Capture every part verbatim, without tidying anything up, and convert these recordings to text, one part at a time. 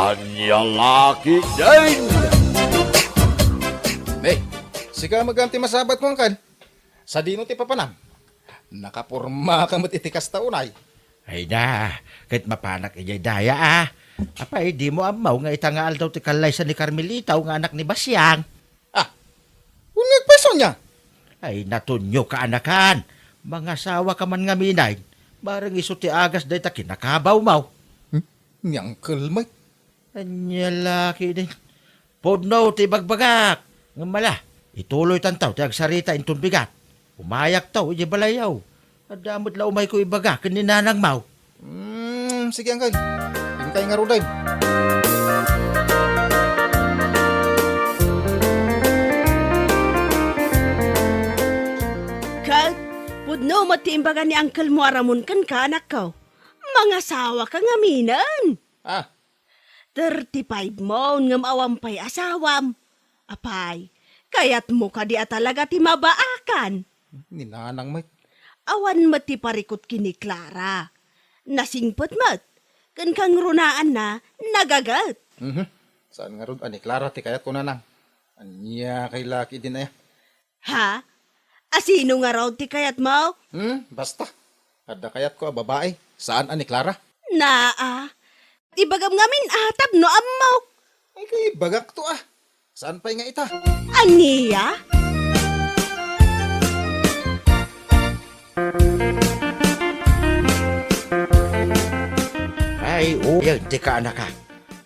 Ania la ketdin? Ne, sika met gayam ti masabatko, Angkel. Sadino ti papanam? Nakapormaka met iti kasta unay. Ay na, ket mapanak idiay daya, a. Apay, dimo ammo nga ita nga aldaw ti kallaysa ni Carmelita nga anak ni Basiang? Ah, uneg pay isu ania? Ay, Tonyo, kaanakan. Mangasawaka man ngamin. Bareng isu ti agas dayta kinakabawmo. Hmm? Ni Angkel met. Ania la ketdin? Pudno ti ibagbagak. Ngem ala, ituloytanto ti agsarita inton bigat. Umayakto idiay balayyo. Adda met la umayko ibaga ken ni nanangmo. Hmm, sige, Angkel. Inkay ngaruden. Ket, pudno met ti imbaga ni Angkelmo a Ramon kenka, anakko. Mangasawaka ngaminen. Ah, Thirty-five mon ngem awan pay asawam. Apay, kayatmo kadi a talaga ti mabaakan? Ni nanang met. Awan met ti parikut ken ni Clara. Nasingpet met. Ken kangrunaanna, nagaget. Mhm. Saan ngarud a ni Clara ti kayatko, nanang. Ania kay la ketdin aya? Ha? Asino ngarud ti kayatmo? Hmm, basta. Adda kayatko a babai, saan a ni Clara. Naa. Ibagam ngamin a tapno ammok. Ay, kay ibagakto a. Saan pay nga ita? Ania? Ay, uyag ti kaanaka.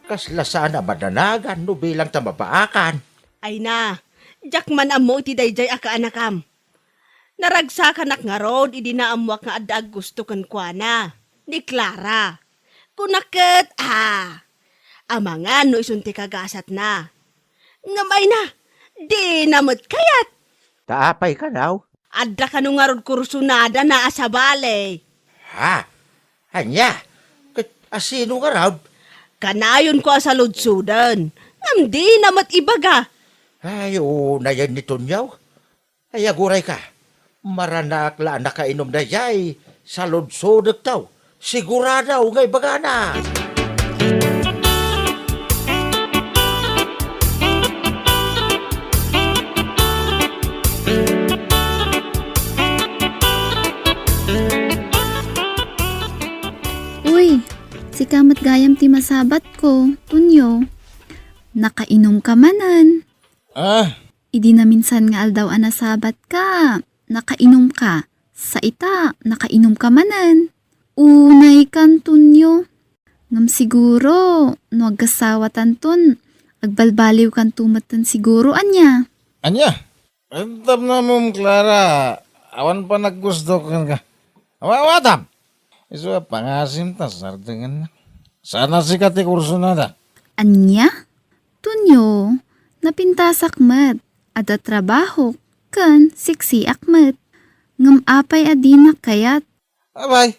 Kasla saan a madanagan no bilang ta mabaakan. Ay na, diak man ammo iti daydiay a kaanakam. Naragsakanak ngarud idi naammoak nga adda aggusto kenkuana, ni Clara. Kunak ket, a, amangan no isun ti kagasatna. Ngem ay na, dina met kayat. Ta apay kano? Adda kano ngarud kursunadana a sabali. Ha? Ania? Ket asino ngarud? Kanayonko a saludsoden, ngem dina met ibaga. Ay, unayen ni Tonyo. Ay, agurayka. Maranaak la a nakainum daydiay. Saludsodekto. Sigurado nga ibagana. Uy, sika met gayam ti masabatko, Tonyo. Nakainumka manen. Ah. Idi naminsan nga aldaw a nasabatka, nakainumka. Sa ita, nakainumka manen. Unayka, Tonyo. Ngem siguro, no agkasawatanton, agbalbaliwkanto metten siguro, ania? Ania? Tapno ammom, Clara, awan panaggusto kenka. Awa-, awatam! Isu a pangasim ta sardengennak. Saan a sika ti kursunada. Ania? Tonyo, napintasak met. Adda trabahok, ken seksiak met. Ngem apay a dinak kayat? Abay,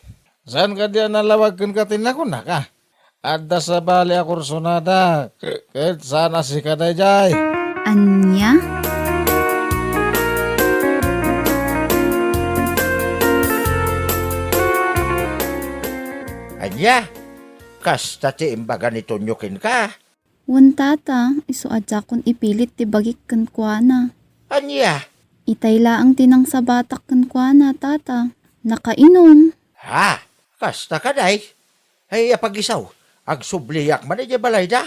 saan kadi a nalawag kenka ti nakunak, a? Adda sabali a kursunada, ket saan a sika daydiay. Ania? Ania? Kasta ti imbaga ni Tonyo kenka? Wen, tata, isu a diakon ipilit ti bagik kenkuana. Ania? Itay laeng ti nangsabatak kenkuana, tata. Nakainum. Ha? Kasta kadi? Ay, apag-isu, agsubliak man idiay balayda.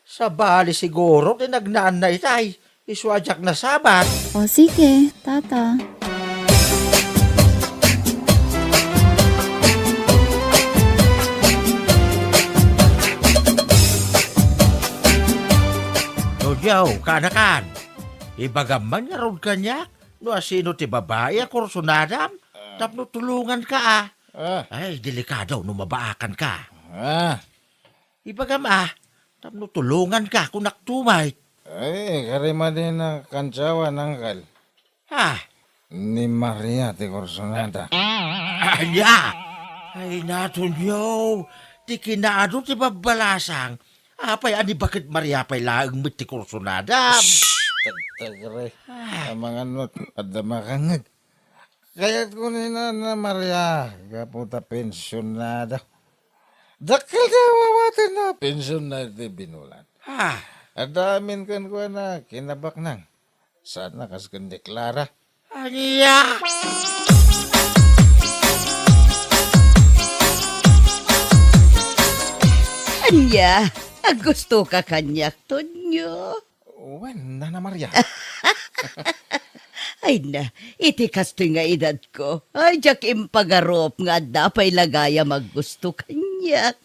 Sabali siguro ti nagnaanna itay. Isu a diak nasabat. O, sige, tata. Tonyo, kaanakan. Ibagam man ngarud kaniak no asino ti babai a kursunadam tapno tulonganka, a. Ah. Ay, delikado no mabaakanka. Ah. Ibagam, a, tapno tulonganka, kunakto met. Ay, kari madin a kansawan, angkel. Ha? Ni Maria ti kursunada. Ania? Ay, Tonyo, ti kinaadu ti babbalasang. Apay a ni baket Maria pay laeng met ti kursunada? Shh! Tagtagre. Ah. Amangan met, adda makangngeg. Kayatko ni Nana Maria, gapu ta pensionada. Dakkel ti awawatenna, pensionna iti binulan. Ah. Adda amin kenkuana, kinabaknang. Saan a kas ken ni Clara. Ania? Ania? Aggustoka kaniak, Tonio? Wen, Nana Maria. Ay na, iti kastoy nga edadko, ay, diak impagarup nga adda pay la gayam aggusto kaniak.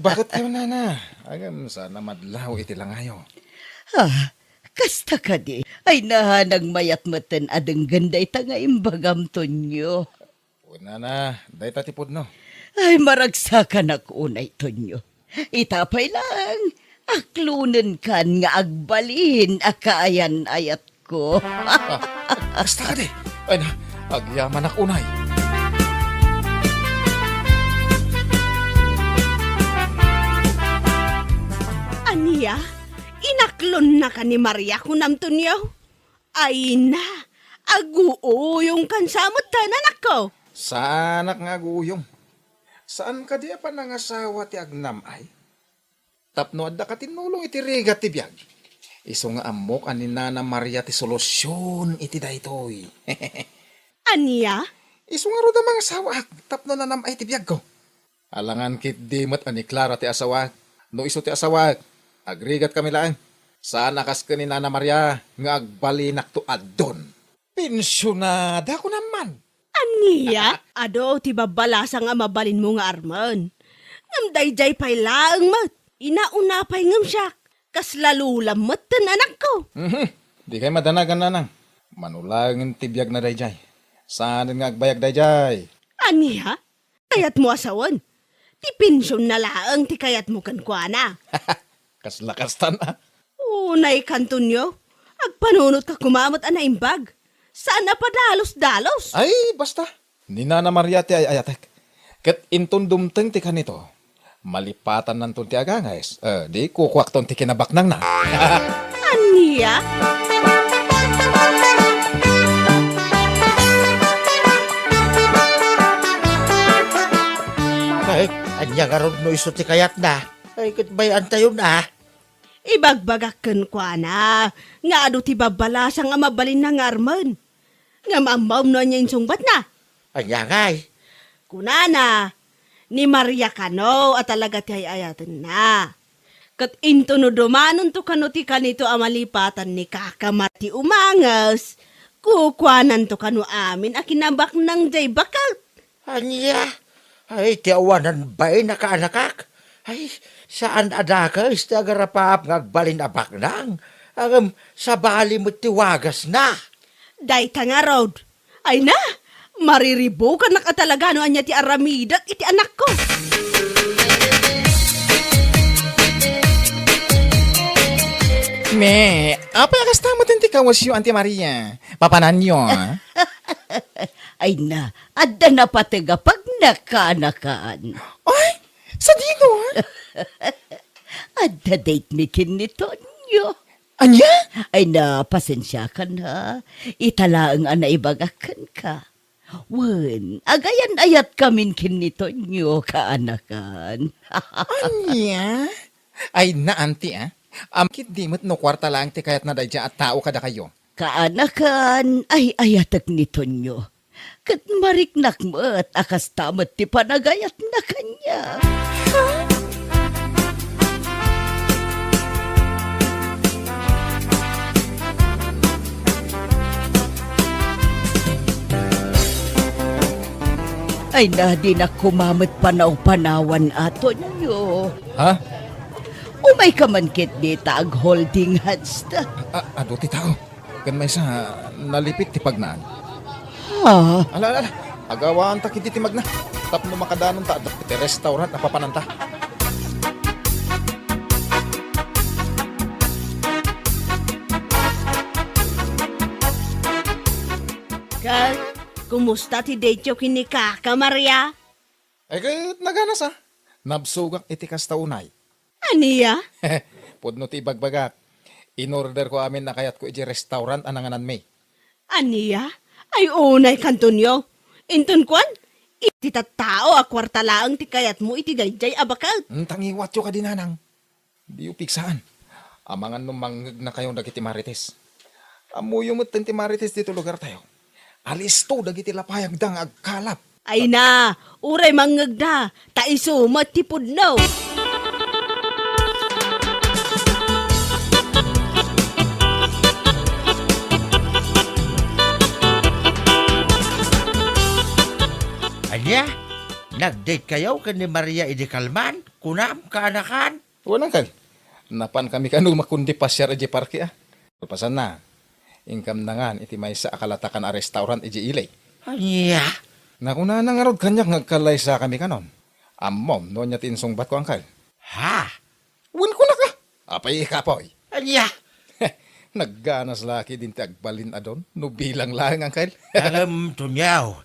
Baket kayo, Nana. Agam sa namadlaw iti langayo. Ah, kasta kadi. Ay na, nagmayat metten a denggen dayta nga imbagam, Tonio. Wen, Nana, dayta ti pudno. Ay, maragsakanak unay, Tonio. Ita pay laeng, aklonenkan nga agbalin a kaayan-ayatko. Ah, kasta kadi. Ay na, agyamanak unay. Ania? Inaklonnaka ni Maria, kunam, Tonio? Ay na, aguuyongkan sa metten, anakko. Saanak nga aguuyong. Saan kadi a panangasawa ti agnam-ay? Tapno adda katinnulong iti rigat ti biag. Isu nga ammok a ni Nana Maria ti solusion iti daytoy. Ania? Isu ngarud a mangasawaak tapno nanam-ay ti biagko. Alangan ketdi met a ni Clara ti asawaak. No isu ti asawaak, agrigatkami laeng. Saan a kas ken ni Nana Maria nga agbalinakto addon. Pensionada, kunam man. Ania? Adu ti babbalasang a mabalinmo nga armen. Ngem daydiay pay laeng met. Inauna pay ngem siak. Kasla lolam metten, anakko. Mhm. Dikay madanagan, nanang. Mano laengen ti biagna daydiay. Saanen nga agbayag daydiay. Ania? Kayatmo a sawen? Ti pensionna laeng ti kayatmo kenkuana. Kasla kastan a. Unayka, Antonio. Agpanunotka koma met a naimbag. Saan a padalos-dalos. Ay, basta. Ni Nana Maria ti ay-ayatek. Ket inton dumteng ti kanito, malipatannanton ti agangayes. Eh, di kukuakton ti kinabaknangna. Ania? Ay, ania ngarud no isu ti kayatna? Ay, ket bay-antayon a. Ibagbagak kenkuana nga adu ti babbalasang a mabalinna nga armen. Ngem ammom no ania insungbatna? Ania ngay? Kunana, ni Maria kano a talaga ti ay-ayatenna. Ket inton no dumanonto kano ti kanito a malipatan ni Kaka Mar ti umanges, kukuananto kano amin a kinabaknang jay baket. Ania? Ay, ti awanan bain a kaanakak. Ay, saan a dakes ti agarapaap nga agbalin a baknang. Ngem sabali met ti wagasna. Dayta ngarud. Ay na, mariribukanak a talaga no ania ti aramidek iti anakko. Me, apay a kasta met ti kawasyo, Auntie Maria? Papananyo, a? Ay na, adda napateg a pagnakanakam. Ay, sadino, a? Adda date mi ken ni Tonio. Ania? Ay na, pasensiakan, ha. Ita laeng a naibagak kenka. Wen, agayan-ayatkamin ken ni Tonio, kaanakan. Ania? Ay na, Auntie, a. Ammok ketdi met no kuarta laeng ti kayatna daydiay a tao kadakayo. Kaanakan, ay-ayatek ni Tonio. Ket mariknak met a kasta met ti panagayatna kaniak. Ay na, dinak koma met panaw-panawan, Tonio. Ha? Umayka man ketdi ta ag-holding hands ta. A-, adu ti tao. Ken maysa, nalipit ti pagnaan. Ha? Ala, ala, ala. Agawanta ketdi ti magna. Tapno makadanonta, adda ti restaurant a papananta. Ket, kumusta ti date-yo ken ni Kaka Maria? Ay, ket naganas, a. Nabsogak iti kasta unay. Ania? Pudno ti ibagbagak. In-orderko amin a kayatko idiay restaurant a nangananmi. Ania? Ay, unayka, Antonio. Inton kuan, Iti tattao a kuarta laeng ti kayatmo iti daydiay a baket. Hmm, tangiwatyo kadi, nanang. Diyo pigsaan. Amangan no mangngegnakayo dagiti marites. Ammoyo metten ti marites ditoy lugartayo. Alisto dagiti lapayagda nga agkalap. Ay na, uray mangngegda, ta isu met ti pudno. Ania? Nag-date kayo ken ni Maria idi kalman? Kunam, kaanakan? Wen, uncle. Napankami kano makundi pasiar idiay parke, a. Kalpasanna, inkamnangan iti maysa a kalatakan a restaurant idiay ili. Ania? Nakunana ngarud kaniak nga agkallaysakami kanon. Ammom no ania ti insungbatko, uncle? Ha? Wen, kunak, a. Apay, kapoy? Ania? Nagganas la ketdin ti agbalin a don no bilang laeng, uncle. Ngem, Tonyo,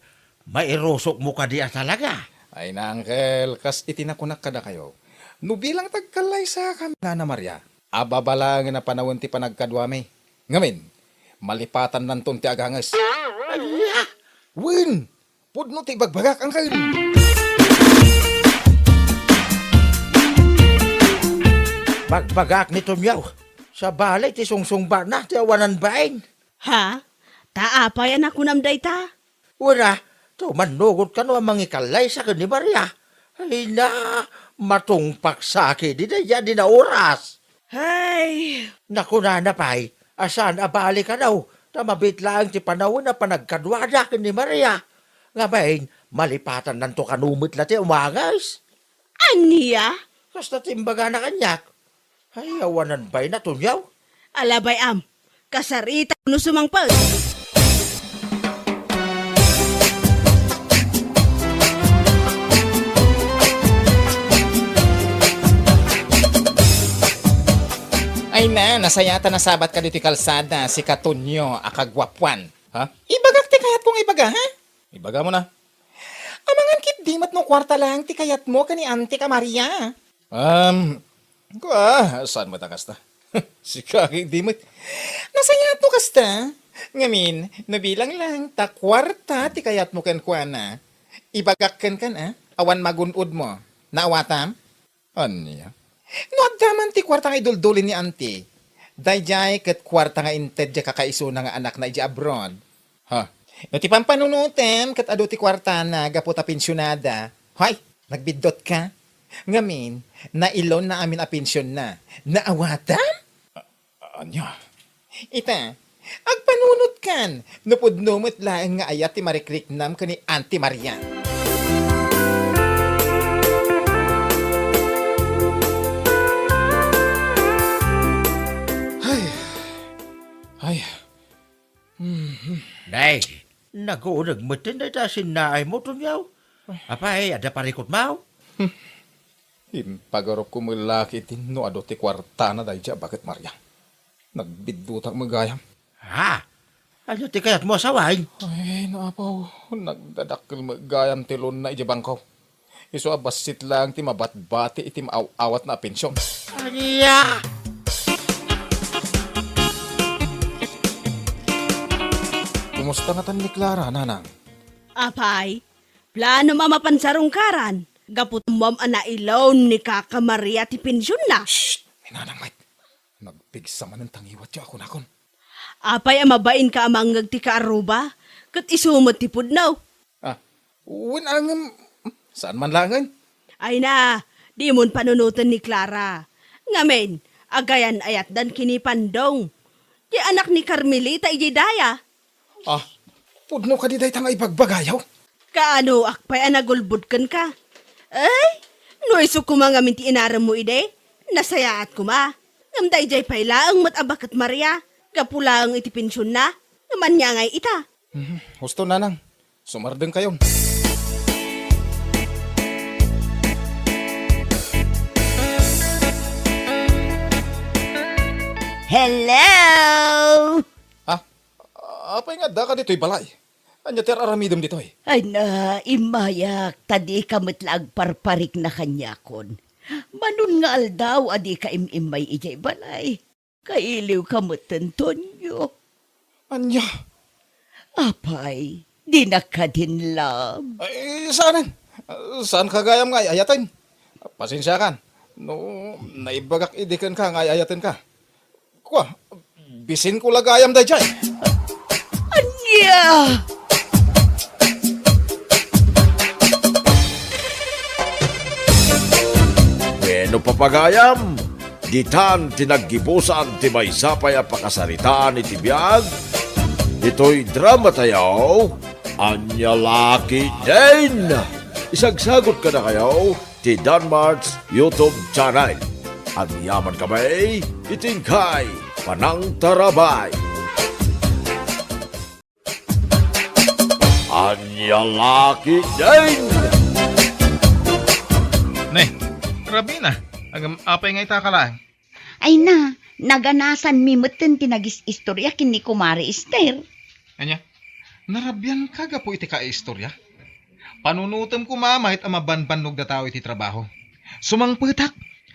mairusokmo kadi a talaga? Ay na, uncle, kas iti nakunak kadakayo, no bilang ti agkallaysakami, Nana Maria, ababa laengen a panawen ti panagkaduami. Ngamin, malipatannanton ti aganges. Ania? Wen, pudno ti ibagbagak, uncle. Bagbagak ni Tonyo. Sabali ti sungsungbatna ti awanan bain. Ha? Ta apay a nakunam dayta? Wen a, ta umannungot kano a mangikallay sa ken ni Maria. Ay na, matungpaksa ketdi daydiay a dina oras. Ay! Nakunana pay a saan a bali kano ta mabiit laeng ti panawen a panagkaduada ken ni Maria. Ngamin, malipatannanto kano met la ti umanges. Ania? Kasta ti imbagana kaniak. Ay, awanan bain a Tonyo. Ala bay-am, kasarita no sumangpet. Ay na, nasayaat a nasabat kadi ti kalsada, sika Tonyo a kaguapuan. Ha? Ibagak ti kayatko nga ibaga, ha? Ibagam na. Amangan ketdi met no kuarta laeng ti kayatmo ken ni Antik a Maria. Um, kua, saan met a kasta? Sika ketdi met. Nasayaat no kasta. Ngamin, no bilang laeng ta kuarta ti kayatmo kenkuana, ibagak kenka, a, awan magun-odmo. Naawatam? Ania? No adda man ti kuarta nga iduldulin ni Anti, daydiay ket kuarta nga inted ti kakaisuna nga anakna idiay abroad. Ha? No ti pampanunotem ket adu ti kuartana gapu ta pensionada, hay, nagbiddutka? Ngamin, nailonna amin a pensionna. Naawatam? A-, ania? Ita, agpanunotkan no pudno met laeng nga ayat ti marikriknam ken ni Auntie Maria. Ay. Ay. Mhm. Nay, naguneg metten dayta sinnaaymo, Tonyo. Apay, adda parikutmo? Hmm. Impagarupko met la ketdin no adu ti kuartana daydiay a baket Maria. Nagbiddutak met gayam. Ha? Ania ti kayatmo a sawen? Ay, naapaw, nagdadakkel met gayam ti loanna idiay bangko. Isu a bassit laeng ti mabatbati iti maaw-awatna a pension. Ania? Kumusta ngatan ni Clara, Nanang? Apay, planom a mapan sarungkaran, gapu ta ammom a nailaw ni Kaka Maria ti pensionna. Shh! Ni Nanang met. Nagpigsa manen ta ngiwatyo a kunakon. Apay a mabainka a mangngeg ti kaarruba, ket isu met ti pudno? Ah, wen a ngem, saan man laengen? Ay na, dimon panunoten ni Clara. Ngamin, agayan-ayatdan ken ni Pandong. Ti anak ni Carmelita idiay daya. Ah, pudno kadi dayta nga ibagbagayo? Kaanoak pay a nagulbod kenka? Ay, no isu koma ngamin ti inaremmo idi, nasayaat koma. Ngem daydiay pay laeng met a baket Maria, gapu laeng iti pensionna, ngem ania ngay ita? Mhm, husto, Nanang. Sumardengkayon. Hello! Ah, apay nga addaka ditoy balay? Ania ti ar-aramidem ditoy? Ay na, immayak, ta dika met la agparparikna kaniakon. Manon nga aldaw a dika im-immay idiay balay. Kailiwka met, Tonyo. Ania? Apay, Dinak kadin love. Ay, saanen. Saanka gayam nga ay-ayaten. Pasensiakan no naibagak idi kenka nga ay-ayatenka. Kua, bisinko la gayam daydiay. Ania? Bueno, papagayam, ditan ti naggibusan ti maysa pay a pakasaritaan iti biag. Ditoy drama tayo, Ania La Ketdin! Isagsagut kadakayo ti Danmart's YouTube channel. Agyaman kami iti inkay panangtarabay. Ania La Ketdin! Ne, Rabina, agam apay nga ita ka laeng? Ay na, naganasanmi metten ti nagis-istorya ken ni Kumare Ester. Ania? Narabianka gapu iti kaistorya? Panunotem koma met a mabanbannog dataw iti trabaho. Sumangpetak,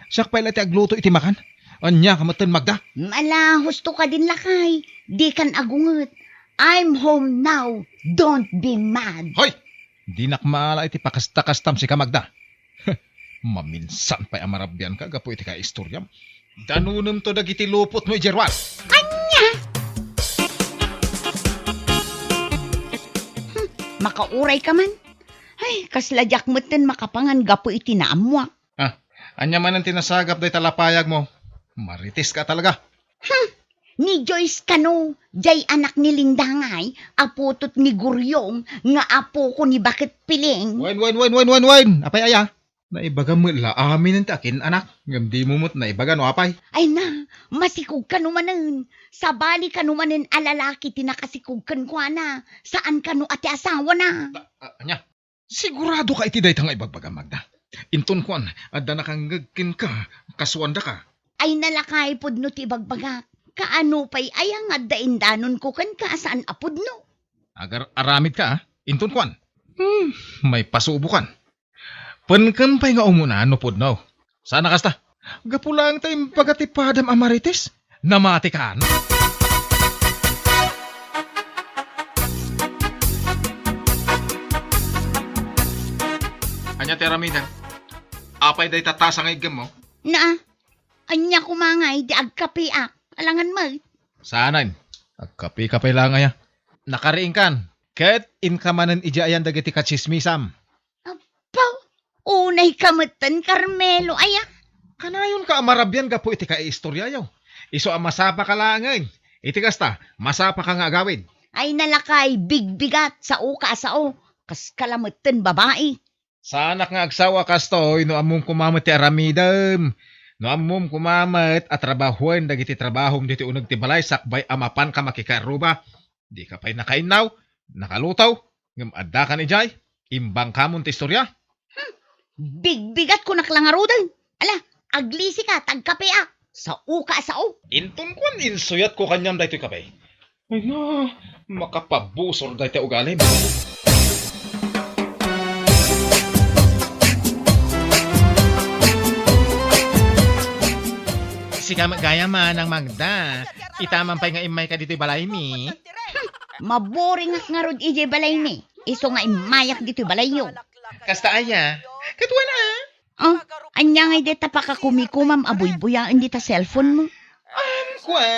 siak pay la ti agluto iti makan. Ania ka metten, Magda? Ala, husto kadin, lakay. Dikan agunget. I'm home now. Don't be mad. Hoy! Dinak maala iti pakastakastam sika, Magda. Maminsan pay a marabianka gapu iti kaistoryam. Danunemto dagiti lupotmo idiay ruar. Ania? Hmm, makaurayka man. Ay, kasla diak metten makapangan gapu iti naammoak. Ah, ania manen ti nasagap dayta lapayagmo? Mariteska talaga. Hmm. Ni Joyce kano, jay anak ni Linda ngay, apoto ni Guryong, nga apoko ni Baket Piling. Wen, wen, wen, wen, wen, wen! Apay aya? Naibagam met la amin ti akin-anak, ngem dimo met naibaga no apay. Ay na, masikog kano manen. Sabali kano manen a lalaki ti nakasikog kenkuana, saan kano a ti asawana. Ta-, a-, ania? Siguradoka iti dayta nga ibagbagam, Magda? Inton kuan, adda nakangngeg kenka, kasuandaka. Ay na lakay pudno ti ibagbagak. Kaano pay aya nga adda indanonko kenka a saan a pudno? Agar-aramidka, a? Inton kuan. Hmm, maipasubokan. Penkem pay nga umuna no pudno. Saan a kasta? Gapu laeng ta imbaga ti padam a Marites, namatikan. Ania ti aramidem? Apay dayta tasa nga iggemmo? Naa, ania koma ngay ti agkapiak? Alangan met. Saanen, agkapika pay laeng aya. Nakariingkan, ket inka manen idiay ayan dagiti katsismisam. Apo, unayka metten, Carmelo, aya? Kanayonka a marabian gapu iti kaiistoryayo. Isu a masapaka laengen. Iti kasta, masapaka nga agawid. Ay na lakay, bigbigat, saoka a sao. Kaska la metten babai. Saanak nga agsawa kastoy no ammom koma met ti aramidem. No ammom koma met a trabahoen dagiti trabahom ditoy uneg ti balay sakbay a mapanka makikaruba. Dika pay nakainnaw, nakaluto, ngem addakan idiay, imbangkamon ti istoria. Hmm, bigbigatko nak la ngaruden. Ala, aglisika, ta agkapeak. Saoka a sao. Inton kuan, insuyatko kaniam daytoy kape. Ay na, makapabusor daytoy ugalim. Sika met gayam, Manang Magda. Ita man pay nga immayka ditoy balaymi. Maburingak ngarud idiay balaymi. Isu nga immayak ditoy balayyo. Kasta aya? Ket wen a? Oh, ania ngay dayta pakakumikumam a buybuyaen dita cellphone mo? Um, kua,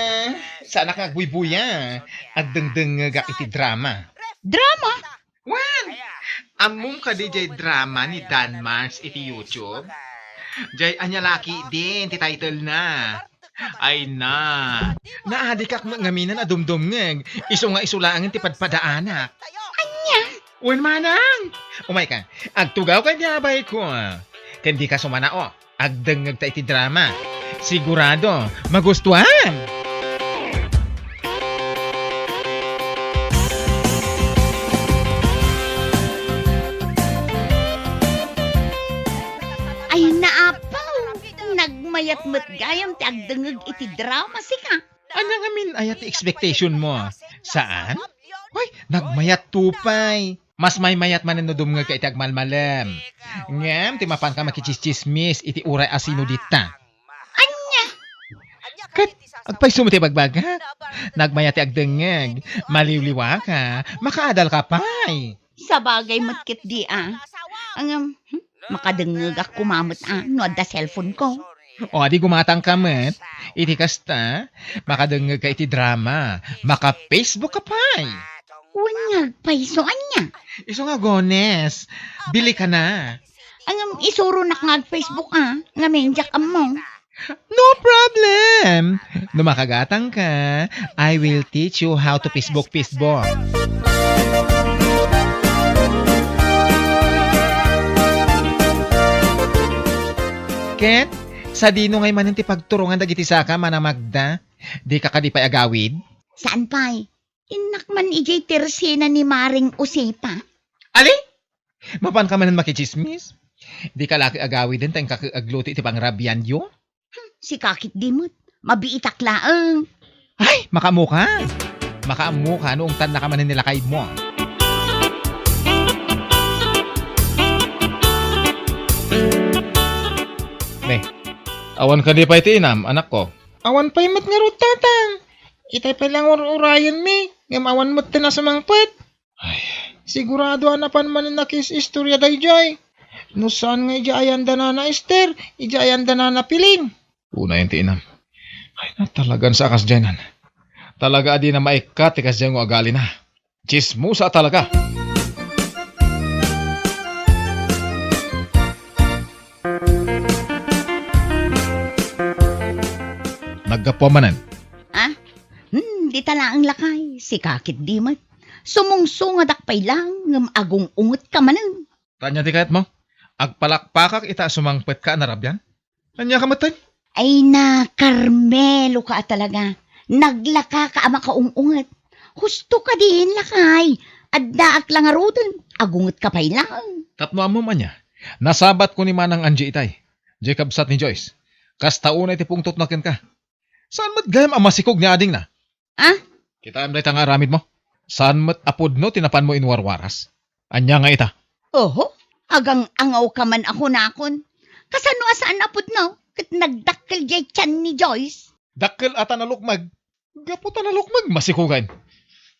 saanak nga agbuybuya. Agdengdengngegak iti drama. Drama? Wen, ammom kadi jay drama ni Danmart's iti YouTube? Jay Ania La Ketdin ti title na. Ay na. Naadikak met ngamin a dumdumngeg. Isu nga isu laengen ti padpadaanak. Ania? Wen, Manang. Umayka. Agtugawka iti abayko. Ken dika sumanao. Agdengngegta iti drama. Sigurado, magustuam! Ay, naapaw! Nagmayat met gayam ti agdengngeg iti drama, sika. Ania ngamin aya ti expectation mo? Saan? Hoy, nagmayat to pay. Mas maymayat manen no dumngegka iti agmalmalem. Ngem ti mapanka makitsismis iti uray a sino dita. Ania? Ket agpayso met ti bagbagak? Nagmaya ti agdengngeg. Maliwliwaka. Makaadalka pay. Sabagay met ketdi a. Ngem, hmm, makadengngegak koma met a no adda cellphone ko. O, adi gumatangka met. Iti kasta, makadengngegka iti drama. Maka-Facebook ka pay. Wen nga agpayso ania? Isu nga agones. Bilikana. Ngem isuronak nga ag-Facebook a, ngamin diak ammo. No problem! No makagatangka, I will teach you how to Facebook, Facebook. Ket, sadino ngay manen ti pagturongan dagiti saka, Manang Magda? Dika kadi pay agawid? Saan pay? Innak man idiay tersena ni Maring Usipa. Ali? Mapanka manen makitsismis? Dika la agawiden ta inka agluto iti pangrabianyo? Hmm, sika ketdi met. Mabiitak laeng. Ay, makaammoka. Makaammoka no ungtannaka manen ni lakaymo. Ne, awan kadi pay ti inam, anakko? Awan pay met ngarud, tatang. Itay pay la nga ur-urayenmi, ngem awan metten a sumangpet. Ay. Sigurado a napan manen a nakis-istorya daydiay. No saan nga idiay ayan da Nana Ester, idiay ayan da Nana Piling. Unayen ti inam. Ay, na, talagan sa a kasdiay nan. Talaga a dina maikkat ti kasdiay nga ugalina. Tsismosa a talaga. Naggapuam manen. Ah? Hmm, dita laeng lakay, sika ketdi met. Sumungsungadak pay laeng ngem agung-ungetka manen. Ta ania ti kayatmo? Agpalakpakak ita a sumangpetka a narabian? Ania ka metten? Ay na, Carmelo ka a talaga. Naglaka ka a makaung-unget. Husto kadin, lakay. Addaak la ngaruden. Agungetka pay laeng. Tapno ammom ania? Nasabatko ni Manang Angie itay. Diay kabsat ni Joyce. Kasta unay ti pungtotna kenka. Saan met gayam a masikog ni adingna? Ah? Kitaem dayta nga aramidmo? Saan met a pudno ti napanmo inwarwaras? Ania nga ita? Oho, agang-angawka man a kunakon. Kasano a saan a pudno ket nagdakkel diay tian ni Joyce? Dakkel a ta nalukmeg. Gapu ta nalukmeg, masikogen.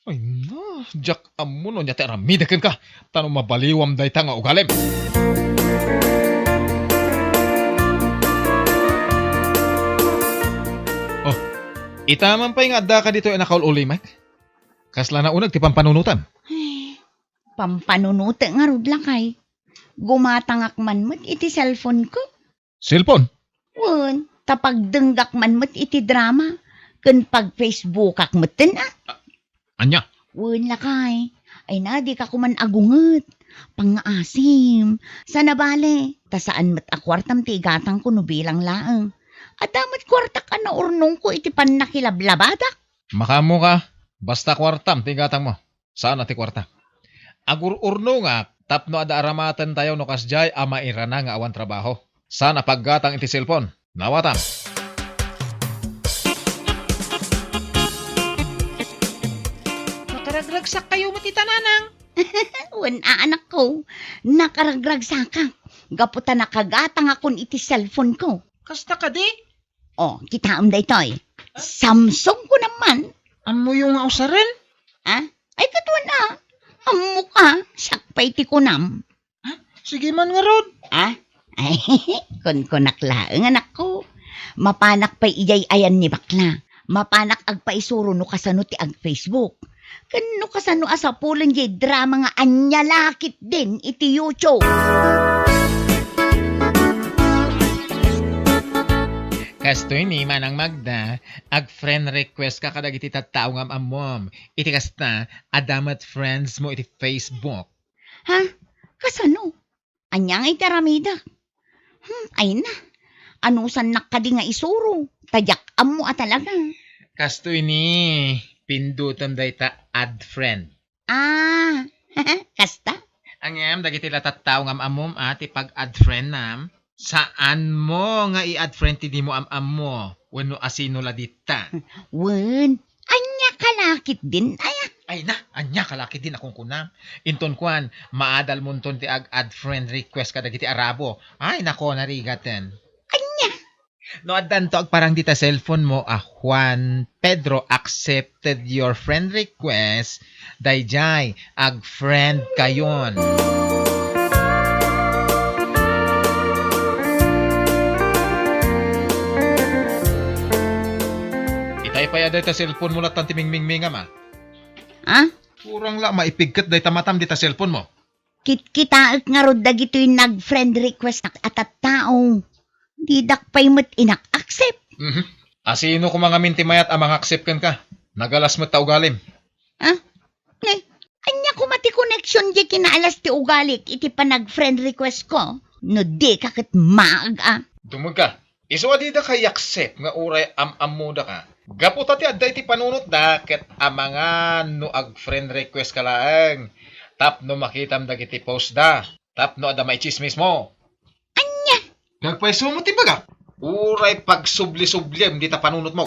Ay na, diak ammo no ania ti aramidek kenka, ta no mabaliwam dayta nga ugalim. Oh, ita man pay nga addaka ditoy a nakaul-ulimek? Kasla nauneg ti pampanunotem? Ay, pampanunotek ngarud, lakay. Gumatangak man met iti cellphone ko. Cellphone? Wen, ta pagdenggak man met iti drama, ken pag-Facebookak metten, a. A-, ania? Wen, lakay. Ay na, dika koman agunget. Pangngaasim. Sana bale, ta saan met a kuartam ti igatangko no bilang laeng. Adda met kuartak a naurnongko iti pannakilablabadak. Makaammoka, basta kuartam ti igatangmo. Saan a ti kuarta. Agur-urnongak tapno adda aramatentayo no kasdiay a mairana nga awan trabaho. Saan a paggatang iti cellphone. Nawatam. Nakaragragsakkayo met ita, nanang. Wen a, anakko. Nakaragragsakak. Gapu ta nakagatangakon iti cellphone ko. Kasta kadi? O, kitaem daytoy. Samsung ko naman. Ammoyo nga usaren? A? Ay, ket wen a. Ammok a, siak pay ti kunam. A? Sige man ngarud. A? Ay, kunkunak laeng, anakko. Mapanak pay idiay ayan ni bakla. Mapanak agpaisuro no kasano ti ag-Facebook. Ken no kasano a sapulen diay drama nga ania la ketdin iti YouTube. Kastoy ni Manang Magda, ag-friend request ka kadagiti tattao nga am-ammom. Iti kasta, adda met friends mo iti Facebook. Ha? Kasano? Ania ngay ti aramidek? Hmm, ay na. Anusannak kadi nga isuro? Ta diak ammo a talaga. Kastoy ni, pindutem dayta add friend. Ah, kasta? Ngem dagiti la tattao nga am-ammom a ti pag-add friend nam, saan mo nga i-add friend ti dimo am-ammo wenno asino la ditta. Wen, ania ka la ketdin, aya? Ay na, ania ka la ketdin a kunkunam? Inton kuan, maadalmonton ti ag-add friend request kadagiti Arabo. Ay nako, narigaten. Ania? No addanto agparang dita cellphone mo a Juan Pedro accepted your friend request, daydiay, ag-friend kayon. Itay pay a dayta cellphone mo lattan ti mingmingmingam a. Ah? Kurang la maipigket dayta matam dita cellphone mo. Kitkitaek ngarud dagitoy nag-friend request a tattao. Didak pay met inak-accept. Mhm. Asino koma ngamin ti mayat a mangaccept kenka? Nagalas met ta ugalim. Ah? Ne, ania koma ti connection di kinaalas ti ugalik iti panag-friend request ko? No di ka ket maag a. Dumeg ka. Isu a dida ka i-accept nga uray am-ammoda ka. Gapu ta ti adda iti panunotda ket amangan no ag-friend request ka laeng tapno makitam dagiti post da, tapno adda maichismis mo. Ania? Nagpayso mo ti bagak. Uray pagsubli-subliem dita panunot mo.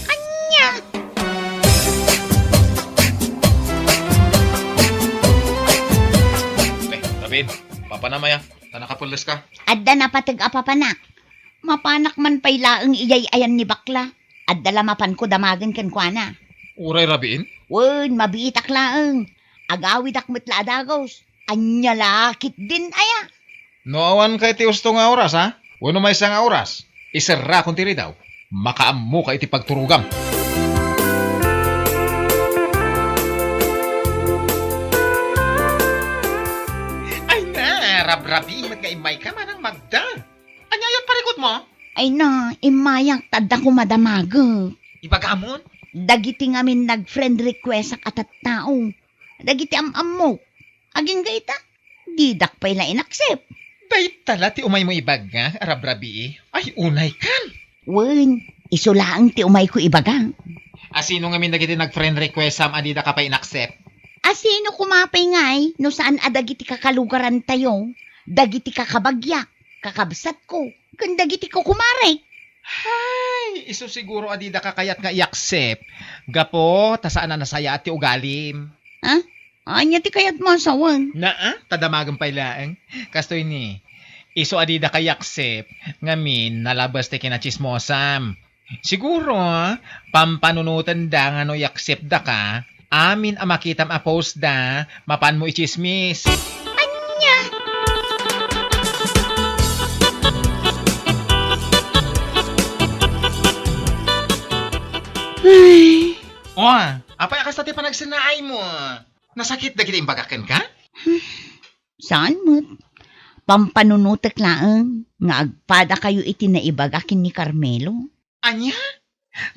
Ania? Eh, Rabin, papanam aya, ta nakapelles ka. Adda napateg a papanak. Mapanak man pay laeng iyay-ayan ni bakla. Adda la mapanko damagen kenkuana. Uray Rabin? Wen, mabiitak laeng. Agawidak met la a dagus. Ania la ketdin aya? No awan kay ti usto nga oras, ha? Wenno maysa nga oras? Iserrakon ti ridaw. Makaammoka iti pagturogam. Ay na, rabrabi met nga immayka manang Magda. Ania aya parikutmo? Ay na, immayak ta adda koma damagek. Ibagamon? Dagiti ngamin nag-friend requestak a tattao. Dagiti am-ammok. Agingga ita, didak pay la in-accept. Dayta la ti umaymo ibaga, a rabrabii. Ay, unaykan. Wen, isu laeng ti umayko ibaga. Asino ngamin dagiti nag-friend requestam a didaka pay in-accept? Asino koma pay ngay no saan a dagiti kakalugarantayo, dagiti kakabagyak, kakabsatko, ken dagiti kukumarek? Hay, isu siguro a didaka kayat nga i-accept. Gapu ta saan a nasayaat ti ugalim. Ha? Ania ti kayatmo a sawen? Naa, ta damagem pay laeng. Kastoy ni, isu a didaka i-accept, ngamin nalabes ti kinatsismosam. Siguro, pampanunotenda nga no i-accept daka, amin a makitam a post da, mapanmo itsismis. Ania? Ay. O, apay a kasta ti panagsennaaymo? Nasakit dagiti imbagak kenka? Saan met. Pampanunotek laeng nga agpadakayo iti naibaga ken ni Carmelo. Ania?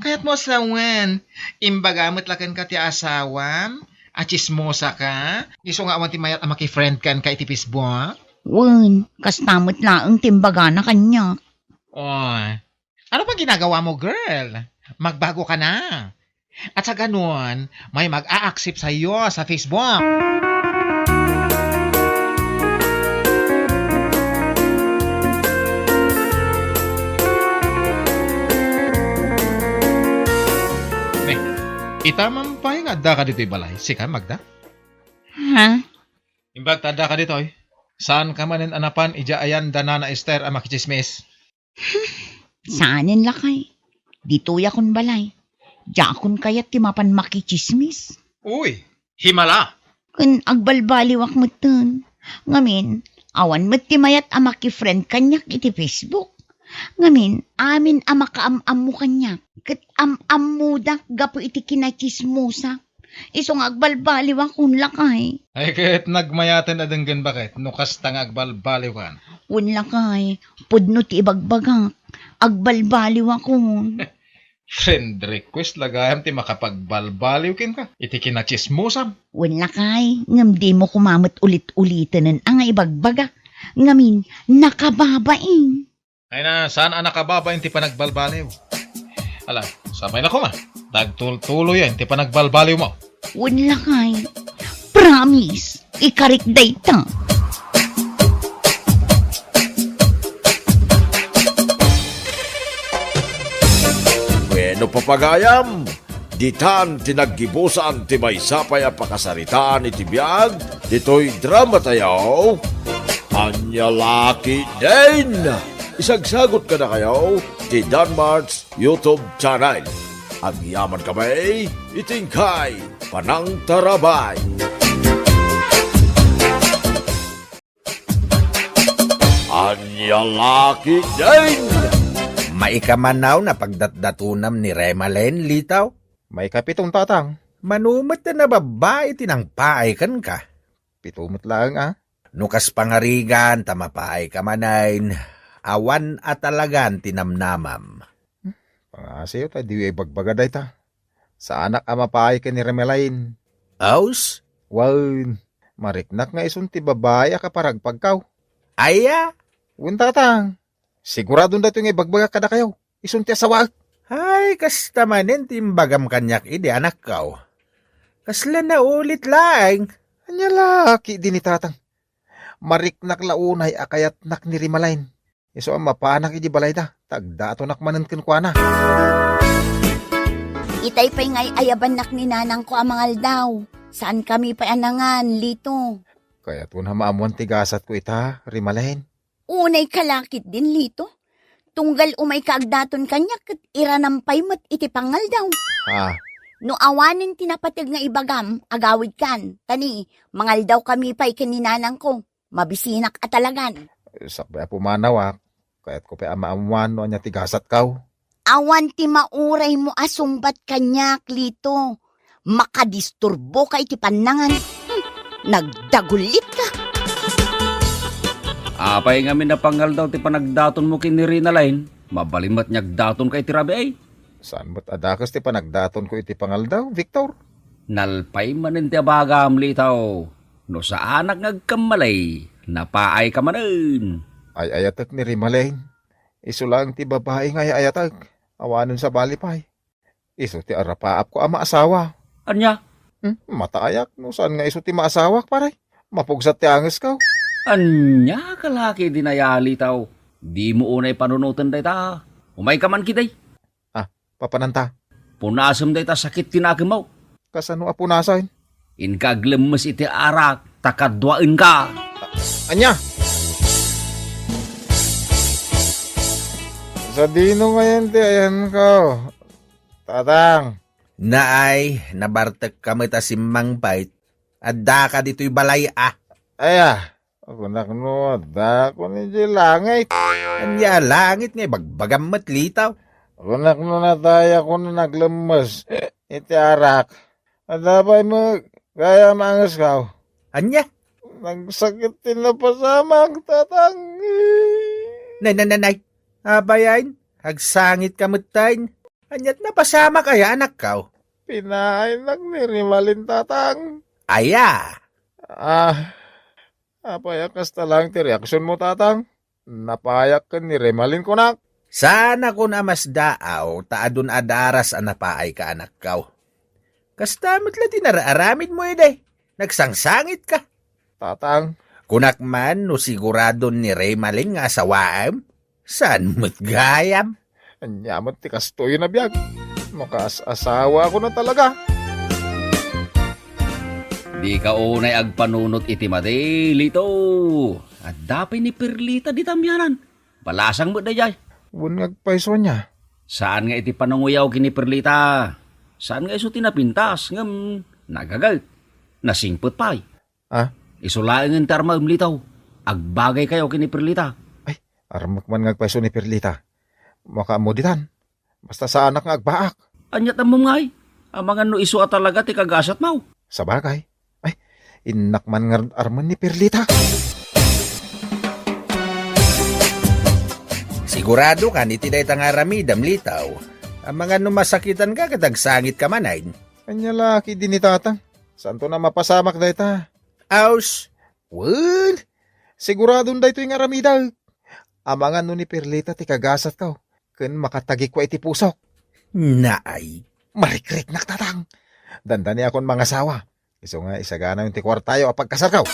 Kayatmo a sawen, imbaga met la kenka ti asawam a tsismosa ka, isu nga awan ti mayat a makifriend kenka iti Facebook? Wen, kasta met laeng ti imbagana kaniak. Oy, ano pay ginagawamo, girl? Magbago ka na. At sa ganun, may mag-a-accept sa'yo sa Facebook. Ne, ita man pay nga adda ka ditoy balay, sika, Magda? Ha? Imbag ta adda ka ditoy, saan ka manen a napan idiay ayan da Nana Esther a makitsismis? Saanen lakay. Ditoyakon balay. Diakon kayat ti mapan makitsismis. Uy, himala! Ken agbalbaliwak metten. Ngamin, awan met ti mayat a makifriend kaniak iti Facebook. Ngamin, amin a makaam-ammo kaniak, ket am-ammoda gapu iti kinatsismosak. Isu nga agbalbaliwak, wen lakay. Ay, ket nagmayaten a denggen baket no kasta nga agbalbaliwkan. Wen lakay, pudno ti ibagbagak. Agbalbaliwakon. Friend request la gayam ti makapagbalbaliw kenka iti kinatsismosam. Wen lakay, ngem dimo koma met ulit-uliten a nga ibagbagak. Ngamin, nakababain. Ay na, saan a nakababain ti panagbalbaliw? Ala, sapay na koma. Dagtultuloyen ti panagbalbaliwmo. Wen lakay. Promise. Ikarik dayta. Bueno, papagayam, ditan ti naggibusan ti maysa pay a pakasaritaan iti biag ditoy drama tayo. Ania la ketdin? Isagsagot kadakayo ti Danmart's YouTube channel. Agyaman kami iti inkay panangtarabay. Ania la ketdin? Maikamanaw na pagdatdatonam ni Remalen, Litaw? Maikapiton, Tatang. Mano met ta nababbai ti nangpaay kenka? Pito met laeng a. No kas pangarigan ta mapaay ka manen, awan a talagan ti namnamam. Pangasiyo ta diyo ibagbaga dayta. Saanak a mapaay ken ni Remalen. Aus? Wen, mariknak nga isun ti babai a kaparagpagkaw. Aya? Wen, Tatang. Siguradon daytoy nga ibagbagak kadakayo. Isun ti asawaek. Ay, kasta manen ti imbagam kaniak idi, anakko. Kasla naulit laeng. Ania la ketdin ni Tatang? Mariknak la unay a kayatnak ni Remalen. Isu a mapanak iti balayda, ta agdatonak manen kenkuana. Itay pay nga ay-ayabannak ni nanangko a mangaldaw. Saankami pay a nangan, Lito. Kayatko a maammuan ti gasatko ita, Remalen. Unay ka la ketdin, Lito. Tunggal umayka agdaton kaniak ket iranam pay met iti pangaldaw. Ah. No awanen ti napateg nga ibagam, agawidkan. Ta ni, mangaldawkami pay ken ni nanangko. Mabisinak a talagan. Sakbay a pumanawak, kayatko pay a maammuan no ania ti gasatko. Awan ti mauraymo a sungbat kaniak, Lito. Makadisturboka iti pannangan. Hmm, nagdagulitka. Apay ngamin a pangaldaw ti panagdatonmo ken ni Remalen? Mabalin met nga agdatonka iti rabii. Saan met a dakes ti panagdatonko iti pangaldaw, Victor? Nalpay manen ti abagam, Lito. No saanak nga agkammalay, napaayka manen. Ay-ayatek ni Remalen. Isu laeng ti babai nga ay-ayatek. Awanen sabali pay. Isu ti arapaapko a maasawa. Ania? Hmm, mataayak no saan nga isu ti maasawak, pare. Mapugsat ti angesko. Ania ka la ketdin aya, Lito? Dimo unay panunoten dayta. Umayka man ketdi. Ah, papananta? Punasem dayta sakit ti nakemmo. Kasano a punasen? Inka aglemmes iti arak, ta kaduaenka. Ania? Sadino ngayen ti ayanko? Tatang. Naay, nabartekka met a simmangpet. Addaka ditoy balay a. Aya, kunak no addakon idiay langit. Ania a langit nga ibagbagam met, Lito? Kunak no natayakon a naglemmes iti arak. Adda pay met gayam angesko. Ania? Nagsakit ti napasamak, Tatang. Nay, nay, nay, nay. Apay ayan, agsangitka metten. Aniat napasamak aya, anakko? Pinaaynak ni Remalen, Tatang. Aya? Ah, apay a kasta laeng ti reaksionmo, Tatang? Napaayak ken ni Remalen, kunak. Saanakon a masdaaw ta adun a daras a napaayka, anakko. Kasta met la ti nararamidmo idi. Nagsangsangitka. Tatang. Kunak man no siguradon ni Remalen nga asawaem? Saan met gayam? Ania met ti kastoy a biag? Makaas-asawakon a talaga. Dika unay agpanunot iti madi, Lito. Adda pay ni Perlita dita amianan. Balasang met daydiay. Wen nga agpayso ania? Saan nga iti pananguyaw ken ni Perlita. Saan nga isu ti napintas, ngem nagaget. Nasingpet pay. Ah? Isu laengen ti armaem, Lito. Agbagaykayo ken ni Perlita. Ay, armek man nga agpayso ni Perlita. Makaammo ditan. Basta saanak nga agbaak. Aniat ammom ngay? Amangan no isu a talaga ti kagasatmo. Sabagay. Ay, innak man nga armen ni Perlita. Siguradokan iti dayta nga aramidem, Lito. Amangan no masakitanka ket agsangitka manen. Ania la ketdi ni Tatang? Saanton a mapasamak dayta? Aus, wen, siguradon daytoy nga aramidek. Amangan no ni Perlita ti kagasatko, ken makatagikko iti pusok. Naay. Marikriknak, Tatang. Dandaniakon mangasawa. Isu nga isaganayon ti kuartayo a pagkasarko.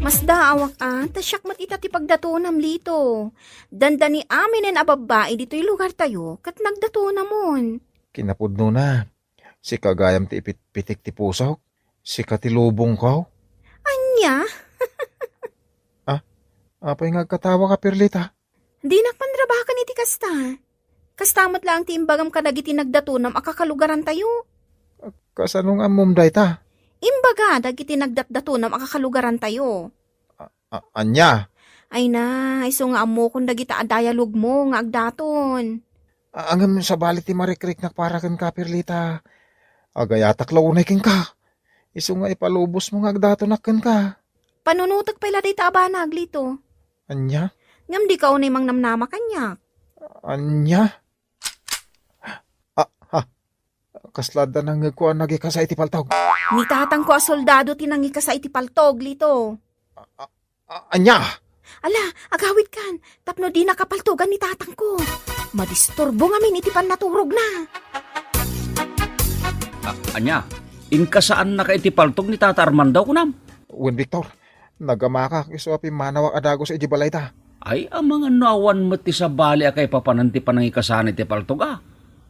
Masdaawak a, ta siak met ita ti pagdatonam, Lito. Dandani aminen a babbai ditoy lugartayo, ket nagdatonamon. Kinapudnona, sika gayam ti ipitpitik ti pusok, sika ti lubongko. Ania? Ah, Apay nga agkatawaka, Perlita? Dinak panrabakan iti kasta. Kasta met laeng ti imbagam kadagiti nagdatonam a kakalugarantayo. Kasano nga ammom dayta? Imbaga dagiti nagdatdatonam a kakalugarantayo. A-, a-, ania? Ay na, isu nga ammokon dagita a dialogmo nga agdaton. A-, ngem sabali ti marikriknak para kenka, Perlita. Agayatak la unay kenka. Isu nga ipalubosmo nga agdatonak kenka. Panunotek pay la dayta a banag, Lito. Ania? Ngem dika unay mangnamnama kaniak. Ania? Ah, ha. Kasla adda nangngegko a nagikasa iti paltog. Ni tatangko a soldado ti nangikasa iti paltog, Lito. A-, a-, ania? Ala, agawidkan, tapno dinaka paltogan ni tatangko. Madisturbo ngamin iti pannaturogna. A-, ania? Inkasaannaka iti paltog ni Tata Armando, kunam? Wen, Victor. Nagamakak isu a pimmanawak a dagus idiay balayda. Ay, amangan no awan met ti sabali a kaipapanan ti panangikasana iti paltog a.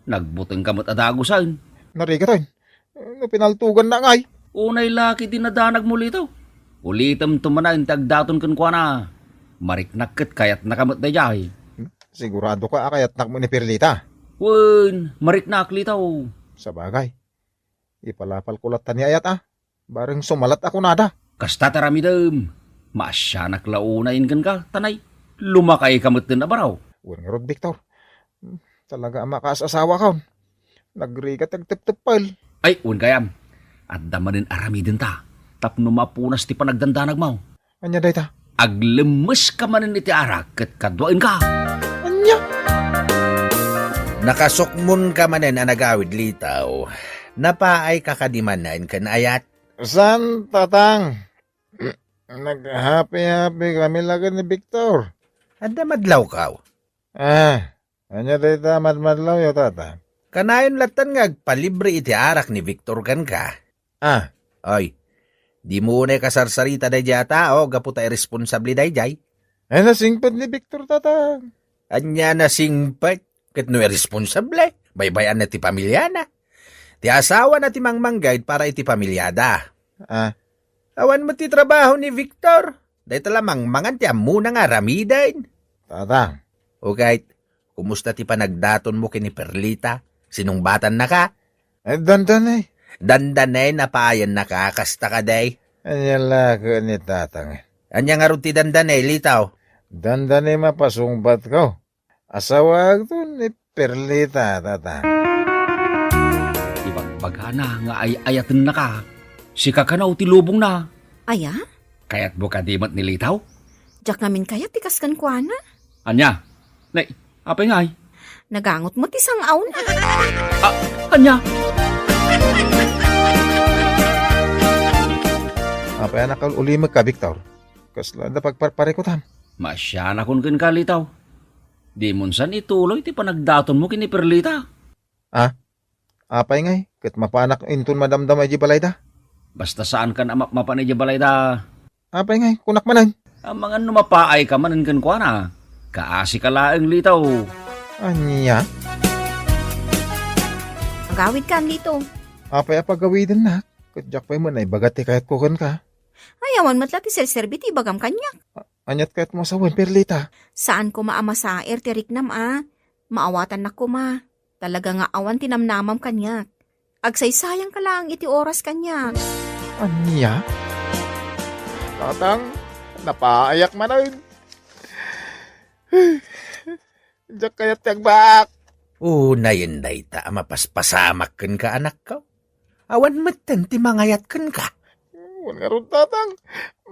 Nagbutengka met a dagusen. Narigat, oy. No pinaltoganna ngay. Unay la ket dinadanagmo, Lito. Ulitemto manen ti agdaton kenkuana. Mariknak ket kayatnaka met daydiay. Siguradoka a kayatnakmo ni Perlita? Wen, mariknak, Lito. Sabagay. Ipalapalko latta ni ayat a. Bareng sumalat a kunada. Kasta ti aramidem. Maasianak la unayen kenka, ta nay, lumakayka metten a baro. Wen ngarud, Victor. Hmm, talaga a makaas-asawakon. Nagrigat ti agtepteppel. Ay, wen gayam. Adda manen aramidenta tapno mapunas ti panagdandanagmo. Ania dayta? Aglemmeska manen iti arak ket kaduaenka. Ania? Nakasukmonka manen a nagawid, Lito. Napaayka kadi manen ken ayat? Saan, Tatang. Naghapi-hapi kami la ken ni Victor. Adda madlawkaw? Ah, ania dayta a madmadlawyo, Tatang? Kanayon lattan nga agpalibre iti arak ni Victor kenka. Ah. Oy, dimo unay kasarsarita daydiay a tao gapu ta irresponsable daydiay. Ay, nasingpet ni Victor, Tatang. Ania nasingpet? Ket no irresponsable, baybay-anna ti pamiliana. Ti asawana ti mangmanggayad para iti pamiliada. Ah. Awan met ti trabaho ni Victor. Dayta la mangmangan ti ammona nga aramiden. Tatang. Uket, kumusta ti panagdatonmo ken ni Perlita? Sinungbatannaka? Eh, dandanay. Dandanay, napaayannaka, kasta kadi? Ania la ket ni Tatang. Ania ngarud ti dandanay, Lito? Dandanay, mapasungbatko. Asawaakto ni Perlita, Tatang. Ibagbagana nga ay-ayatennaka. Sika kano ti lubongna. Aya? Kayatmo kadi met ni Lito? Diak ngamin kayat ti kas kenkuana. Ania? Nay, apay ngay? Nagangot met ti sang-awna. Ah, ania? Apay a nakaul-ulimekka, Victor? Kasla adda pagparparikutam? Maasianakon kenka, Lito. Dimon san ituloy ti panagdatonmo ken ni Perlita. Ah? Apay ngay, ket mapanak inton madamdama idiay balayda? Basta saankan a mapmapan idiay balayda. Apay ngay, kunak manen? Amangan no mapaayka manen kenkuana. Kaasika laeng, Lito. Ania? Agawidkan, Lito. Apay a pagawidennak? Ket diak pay met naibaga ti kayatko kenka. Ay, awan met la ti serserbi ti ibagam kaniak. A-, aniat kayatmo a sawen, Perlita? Saan koma a masaer ti riknam a. Maawatannak koma. Talaga nga awan ti namnamam kaniak. Agsaysayangka laeng iti oras kaniak. Ania? Tatang, napaayak manen. Diak kayat ti agbaak. Unayen dayta a mapaspasamak kenka, anakko. Awan metten ti mangayat kenka. Wen ngarud, Tatang,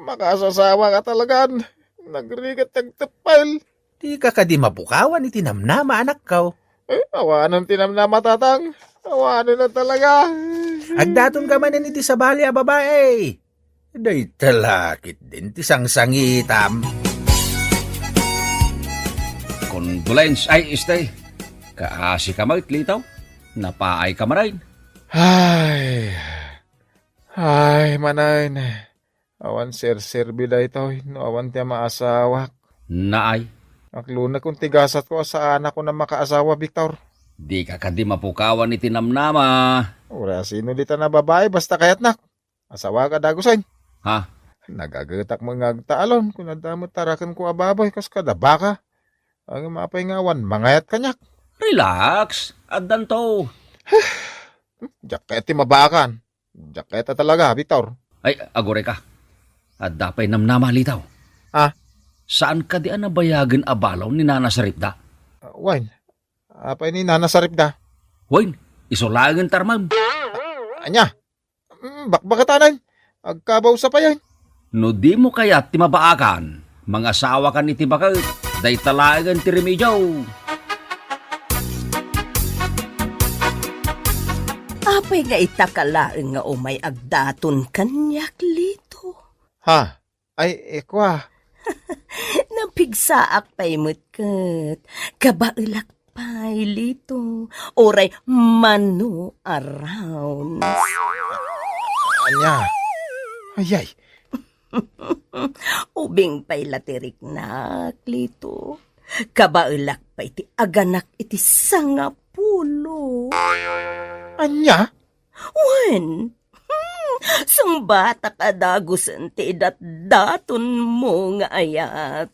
makasasawa ka talagan. Nagrigat ti agteppel. Dika kadi mapukawan iti namnama, anakko. Eh, awanen ti namnama, Tatang. Awanen na talaga. Agdaton ka manen iti sabali a babae. Dayta la ketdin ti sangsangitam. Condolence, ay, este. Kaasi ka met, Lito. Napaay ka manen. Ay. Ay, manen. Awan serserbi daytoy no awan ti amaasawak. Naay. Aklonekon ti gasatko a saanakon a makaasawa, Victor. Dika kadi mapukawan iti namnama. Uray asino ditan a babae basta kayatnak. Asawaak a dagusen. Ha? Nagagetak met nga agtalon, kun adda met tarakenko a baboy kas kada baka. Ngem apay nga awan mangayat kaniak? Relax, addanto. Diak kayat ti mabaakan. Diak kayat a talaga, Victor. Ay, agurayka. Adda pay namnama, Lito. Ah? Saan kadi a nabayagen a balaw ni Nana Saripda? Ah, wen. Apay ni Nana Saripda? Wen, isu laengen ti armem. Ania? Mm, bakbakatanan. Agkabaw sa payen. No dimo kayat ti mabaakan, mangasawakan iti baket. Dayta laengen ti remedio. Apay nga itaka laeng nga umay agdaton kaniak, Lito? Ha? Ay, ikua. Napigsaak pay met ket. Kabaelak pay, Lito. Uray mano a rounds. Ania? Ayay. Ubing pay la ti riknak, Lito. Kabaelak pay ti aganak iti sangapulo. Ania? Wen, hmm, sungbatak a dagusen ti idatdatonmo nga ayat.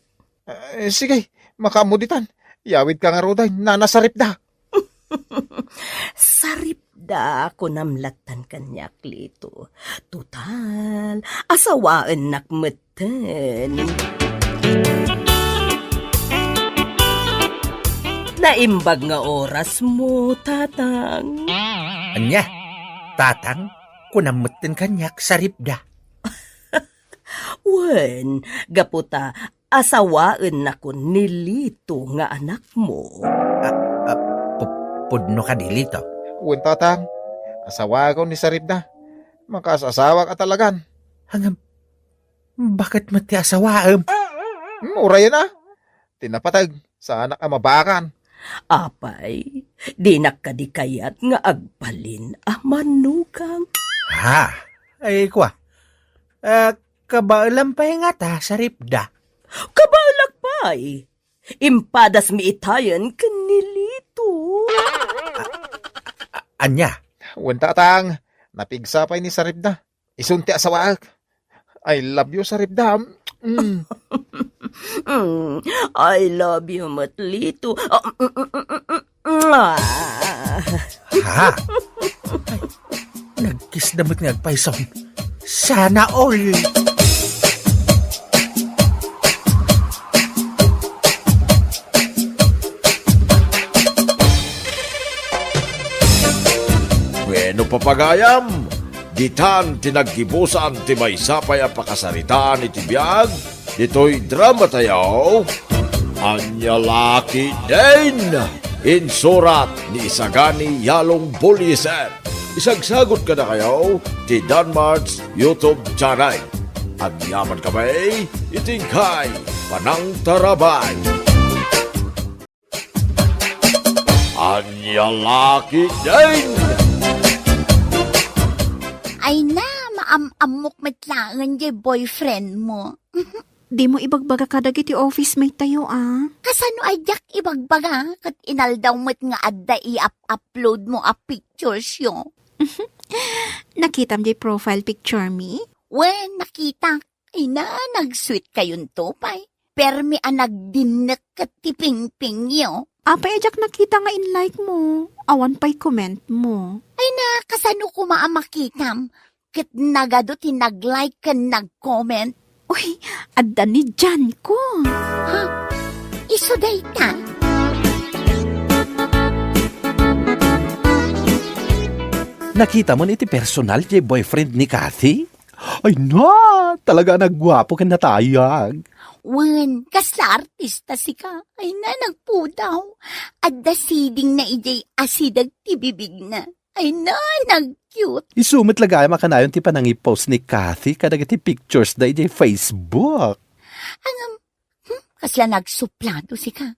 Eh, sige, makaammo ditan. Yawidka ngaruden, Nana Saripda. Saripda, kunam lattan kaniak, Lito. Total, asawaennak metten. Naimbag nga orasmo, Tatang. Ania? Tatang? Kunam metten kaniak, Saripda. Wen, gapu ta asawaennakon ni Lito nga anakmo. Ah, ah, pu-, pudno kadi, Lito? Wen, Tatang. Asawakon ni Saripda. Makaasasawa ka talagan. Ngem, baket met ti asawaem? Hmm, urayen a. Ti napateg, saanak a mabaakan. Apay, dinak kadi kayat nga agbalin a manugang? Ha? Ay, kua. Ah, kabaelam pay ngata, Saripda? Kabaelak pay. Impadasmi itayen ken ni Lito. A-, ania? Wen, Tatang, napigsa pay ni Saripda. Isun ti asawaek. I love you, Saripda. Mm. Mm, I love you met, Lito. Ah, mm, mm, mm, mm, mm. Ah. Ha? Ay, nagkisda met nga agpayson. Sana all. Bueno, papagayam, ditan ti naggibusan ti maysa pay a pakasaritaan iti biag ditoy drama tayo, Ania La Ketdin, insurat ni Isagani Yalong Bullieser. Isagsagut kadakayo ti Danmart's YouTube channel. Agyaman kami iti inkay panangtarabay. Ania La Ketdin! Ay na, maam-ammok met laeng jay boyfriend mo. Dimo ibagbaga kadagiti office mate tayo, a? Kasano a diak ibagbaga ket inaldaw met nga adda i-up-upload mo a pictures yo? Nakitam jay profile picture mi? Wen, nakitak. Ay na, nag-sweet kayonto pay. Permi a nagdinnek ket ti pingpingyo. Apay a diak nakita nga in-like mo? Awan pay comment mo. Ay na, kasano koma a makitam? Ket nagadu ti nag-like ken nag-comment. Uy, adda ni Jan ko. Ha? Isu dayta? Nakitam iti personal ti boyfriend ni Kathy? Ay na, talaga a nagguapo ken natayag. Wen, kasla artista sika. Ay na, nagpudaw. Adda sidingna idiay asideg ti bibigna. Ay na, nag-cute. Isu met la gayam a kanayon ti panangipost ni Kathy kadagiti pictures da idiay Facebook. Ngem, hmm, kasla nagsuplado sika.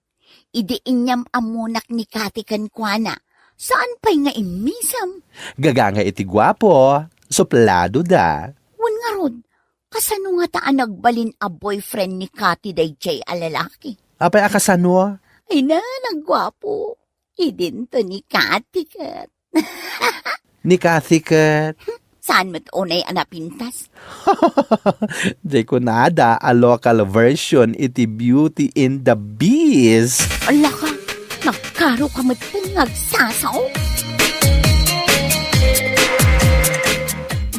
Idi inyam-ammonak ni Kathy kenkuana, saan pay nga immisem? Gagangay iti guapo, suplado da. Wen ngarud, kasano ngata a nagbalin a boyfriend ni Kathy daydiay a lalaki? Apay a kasano? Ay na, nagguapo. Idinto ni Kathy ket. Ni Kathy ket? Saan met unay a napintas? Di kunada a local version iti Beauty and the Beast. Ala ka, nagkaro ka met nga agsasao.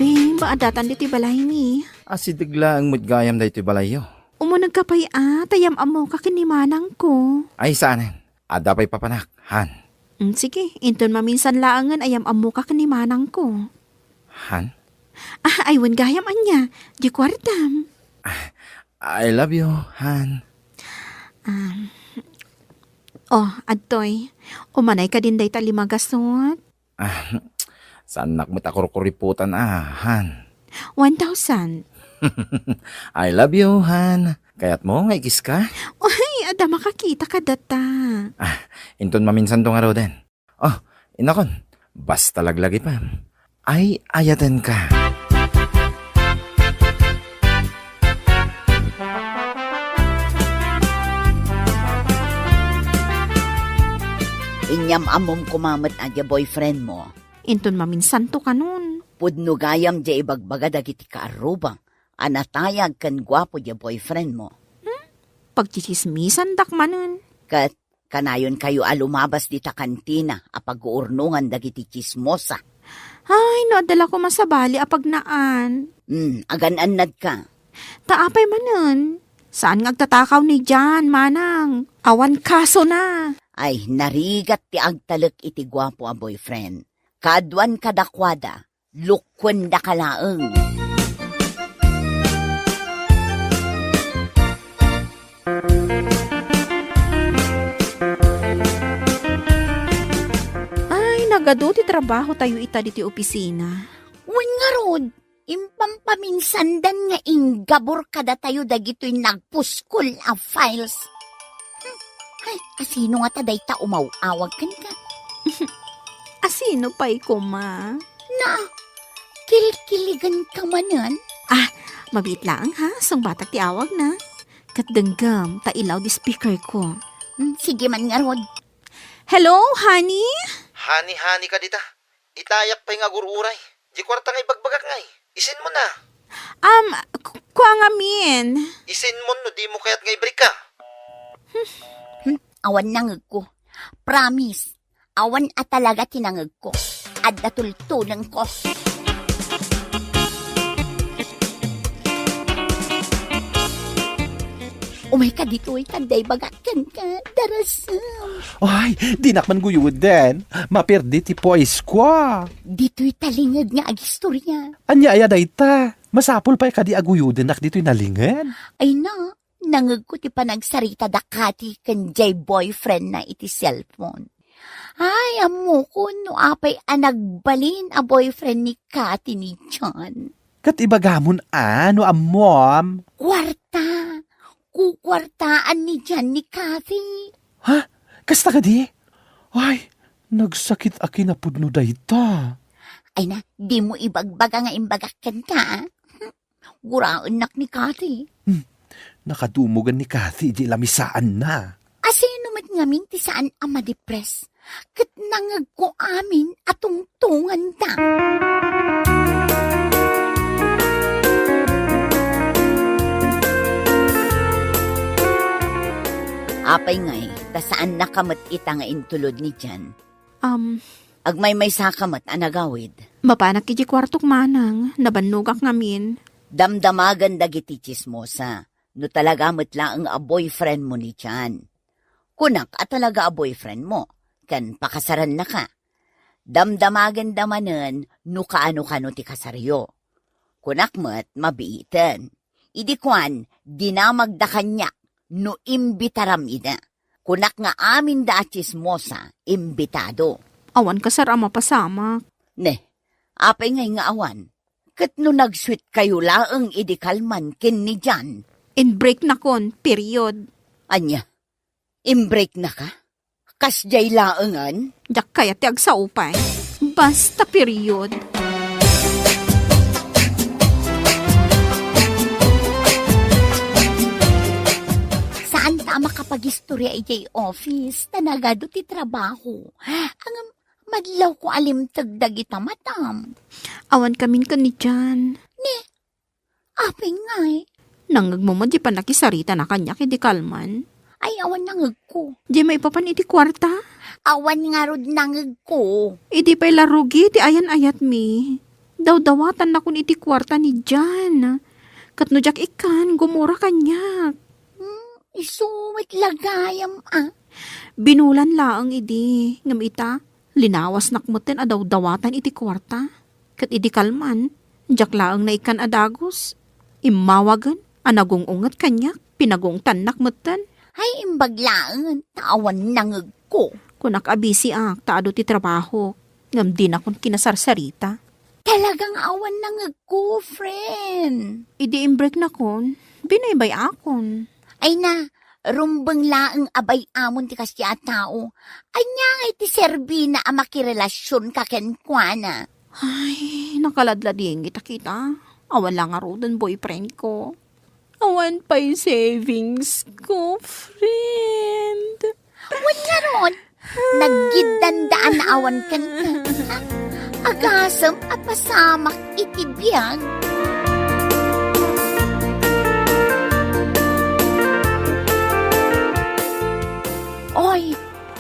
Babe, adda dayta ditoy balaymi. Asideg laeng met gayam daytoy balayyo. Umunegka pay a, ta yam-ammoka ken ni manangko. Ay, saanen. Adda pay papanak, han. Mm, sige, inton maminsan laengen a yam-ammoka ken ni manangko. Han? Ah, ay, wen gayam ania, di kuartam. Ah, I love you, han. Um, oh, adtoy. Umanay ka din dayta lima gasut? Ah, saannak met a kurkuripotan, ah, han. One thousand. I love you, han. Kayatmo nga ikiska? Uy, adda makakita kadata. Ah, inton maminsan to ngaruden. Oh, inakon, basta laglagipem. Ay, ayaten ka. Inyam-ammom koma met a dia boyfriend mo. Inton maminsan to kanon. Pudno gayam dia ibagbaga dagiti kaarruba a natayag ken guapo dia boyfriend mo. Hmm? Pagtsitsismisandak manen. Ket kanayon kayo a lumabas dita kantina a pag-uurnongan dagiti tsismosa. Ay, no adda la koma sabali a pagnaan. Hmm, agan-annad ka. Ta apay manen? Saan nga agtatakaw ni Jan, manang? Awan kasona. Ay, narigat ti agtalek iti guapo a boyfriend. Kaaduan kadakuada, lukkuendaka laeng. Ay, nagadu ti trabaho tayo ita ditoy opisina. Wen ngarud, impampaminsandan nga inggabur kadatayo dagitoy nagpuskol a files. Hmm, ay, asino ngata dayta umaw-awag kenka? Asino pay koma? Na, kilkiligenka manen? Ah, mabiit laeng ha, sungbatak ti awagna. Ket denggem, ta i-loud speaker ko. Hmm, sige man ngarud. Hello, honey? Honey, honey ka dita. Itayak pay nga agur-uray. Di kuarta nga ibagbagak ngay. Isin mo na. Um, ku-, kua ngamin. Isin mo no di mo kayat nga ibalik ka. Hmm, awan nangegko. Promise. Awan a talaga ti nangegko. Adda tultulengko. Umayka ditoy, ta adda ibagak kenka, darasem. Ay, dinak man guyuden. Maperdi ti poise ko. Ditoy talinged nga agistorya. Ania aya dayta? Masapul pay kadi a guyudennak ditoy nalinged? Ay na, nangegko ti panagsarita da Cathy ken jay boyfriend na iti cellphone. Ay, ammokon no apay a nagbalin a boyfriend ni Cathy ni John. Ket ibagamon a no ammom. Kuarta. Kukuartaan ni John ni Cathy. Ha? Kasta kadi? Ay, nagsakit a kinapudno dayta. Ay na, di mo ibagbaga nga imbagak kenka, ah. Guraennak ni Cathy. Hmm. Nakadumogan ni Cathy idiay lamisaanna. Asino met ngamin ti saan a madepres? Ket nangegko amin a tungtunganda. Apay ngay, ta saannaka met ita nga intulod ni Jan? Um, Agmaymaysaka met a nagawid. Mapanak iti kuartok manang, nabannogak ngamin. Damdamagen dagiti tsismosa, no talaga met laeng a boyfriend mo ni Jan. Kunak a talaga a boyfriend mo, ken pakasarannaka. Damdamagenda manen no kaano-kano ti kasaryo. Kunak met, mabiiten. Idi kuan, dinamagda kaniak no imbitaram ida. Kunak nga aminda a tsismosa, imbitado. Awan kasar a mapasamak. Ne, apay ngay nga awan? Ket no nag-sweet kayo laeng idi kalman ken ni Jan? Inbreaknakon, period. Ania? Inbreaknaka? Kasdiay laengen? Diak kayat ti agsao pay. Basta period. Saanta a makapagistorya idiay office, ta nagadu ti trabaho. Ngem, Madlawko a limteg dagita matam. Awan kamin ken ni Jan. Ni, apay ngay? Nangngegmo met di pannakisaritana kaniak idi kalman? Ay, awan nangegko. Di maipapan iti kuarta? Awan ngarud nangegko. Idi pay la rugi ti ayan-ayatmi. Dawdawatannakon iti kuarta ni Jan. Ket no diak ikkan, gumura kaniak. Hmm, isu met la gayam, a. Binulan laeng idi, ngem ita, linawasnak metten a dawdawatan iti kuarta. Ket idi kalman, diak laeng naikkan a dagus. Immawagen a nagung-unget kaniak, pinagungtannak metten. Ay, imbag laeng, ta awan nangegko. Kunak a bisiak, ta adu ti trabahok, ngem dinakon kinasarsarita. Talaga nga awan nangegko, friend. Idi imbreaknakon, binaybay-akon. Ay na, rumbeng laeng a bay-amon ti kasdiay a tao. Ania ngay ti serbina a makirelasionka kenkuana? Ay, nakaladladingit a kita. Awan la ngaruden boyfriend ko. Awan pay savings ko, friend. Wen ngarud, naggiddandaan a awan kenka. Agasem a pasamak iti biag. Oy.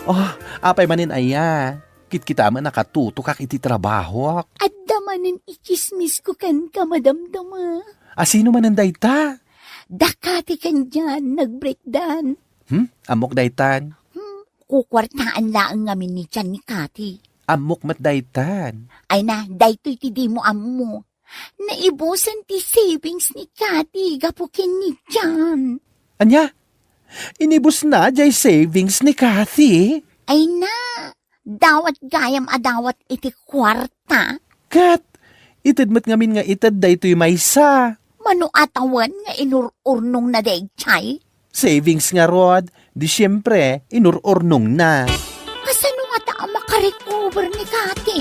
Oh, apay manen aya? Kitkitaem a nakatutokak iti trabahok. Adda manen itsismisko kenka, madamdama. A, sino manen dayta? Daka ti ken Jan nagbreakdan. Hmm? Ammok daytan? Hmm, kukuartaan laeng ngamin ni Jan ni Cathy. Ammok met daytan. Ay na, daytoy ti dimo ammo. Naibusen ti savings ni Cathy gapu ken ni Jan. Ania? Inibusna jay savings ni Cathy? Ay na, dawat gayam a dawat iti kuarta. Ket, ited met ngamin nga ited daytoy maysa. Mano a tawen nga inur-urnongna dayjay? Savings ngarud, di siempre, inur-urnongna. Kasano ngata a makarecover ni Cathy?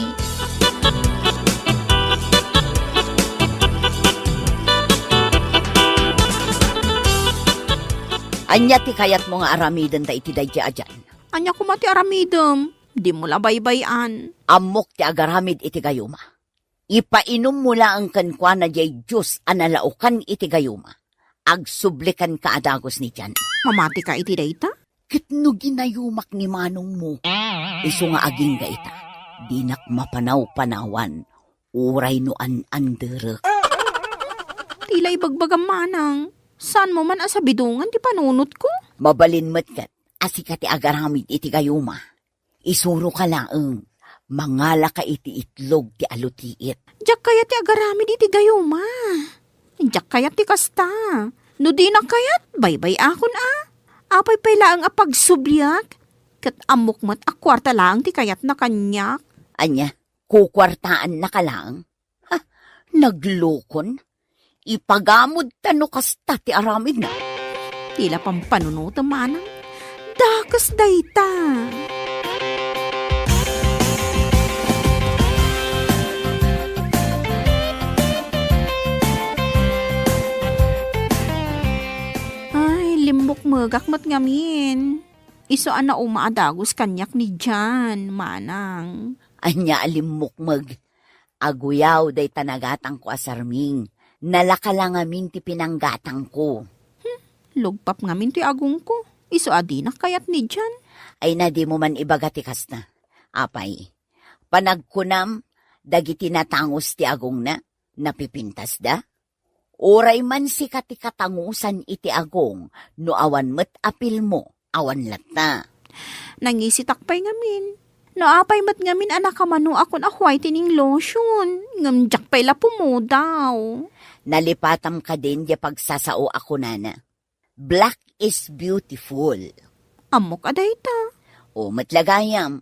Ania ti kayatmo nga aramiden ta iti dayjay a Jan? Ania koma ti aramidem? Dimo la baybay-an. Ammok ti agaramid iti gayuma. Ipainommo laeng kenkuana jay juice a nalaokan iti gayuma. Agsubli kenka a dagus ni Jan. Mamatika iti dayta? Ket no ginayumak ni manongmo, isu nga agingga ita, dinak mapanawpanawan, uray no an-anderek. Ti la ibagbagam manang, saanmo man a sabidongan ti panunotko? Mabalin met ket a sika ti agaramid iti gayuma. Isuroka laeng, mangalaka iti itlog ti alutiit. Diak kayat ti agaramid iti gayuma. Diak kayat ti kasta. No dinak kayat, baybay-akon a. Apay pay laeng a pagsubliak? Ket ammok met a kuarta laeng ti kayatna kaniak. Ania, kukuartaannaka laeng? Ha, naglukon? Ipagamodta no kasta ti aramidna. Ti la pampanunotem manang, dakes dayta. Ay, limmukmegak met ngamin. Isu a nauma a dagus kaniak ni Jan, manang. Ania a limmukmeg? Aguyaw dayta nagatangko a sarming. Nalaka la ngamin ti pinanggatangko. Hmm, lugpap ngamin toy agongko. Isu a dinak kayat ni Jan. Ay na, dimo man ibaga ti kasta. Apay, panagkunam, dagiti natangus ti agongna, napipintasda? Uray man sika ti katangusan iti agong no awan met a pilmo, awan latta. Nangisitak pay ngamin. No apay met ngamin a nakamanoakon a whitening lotion, ngem diak pay la pumudaw. Nalipatam kadin diay pagsasao a kunana, "Black is beautiful." Ammok a dayta. O, met la gayam.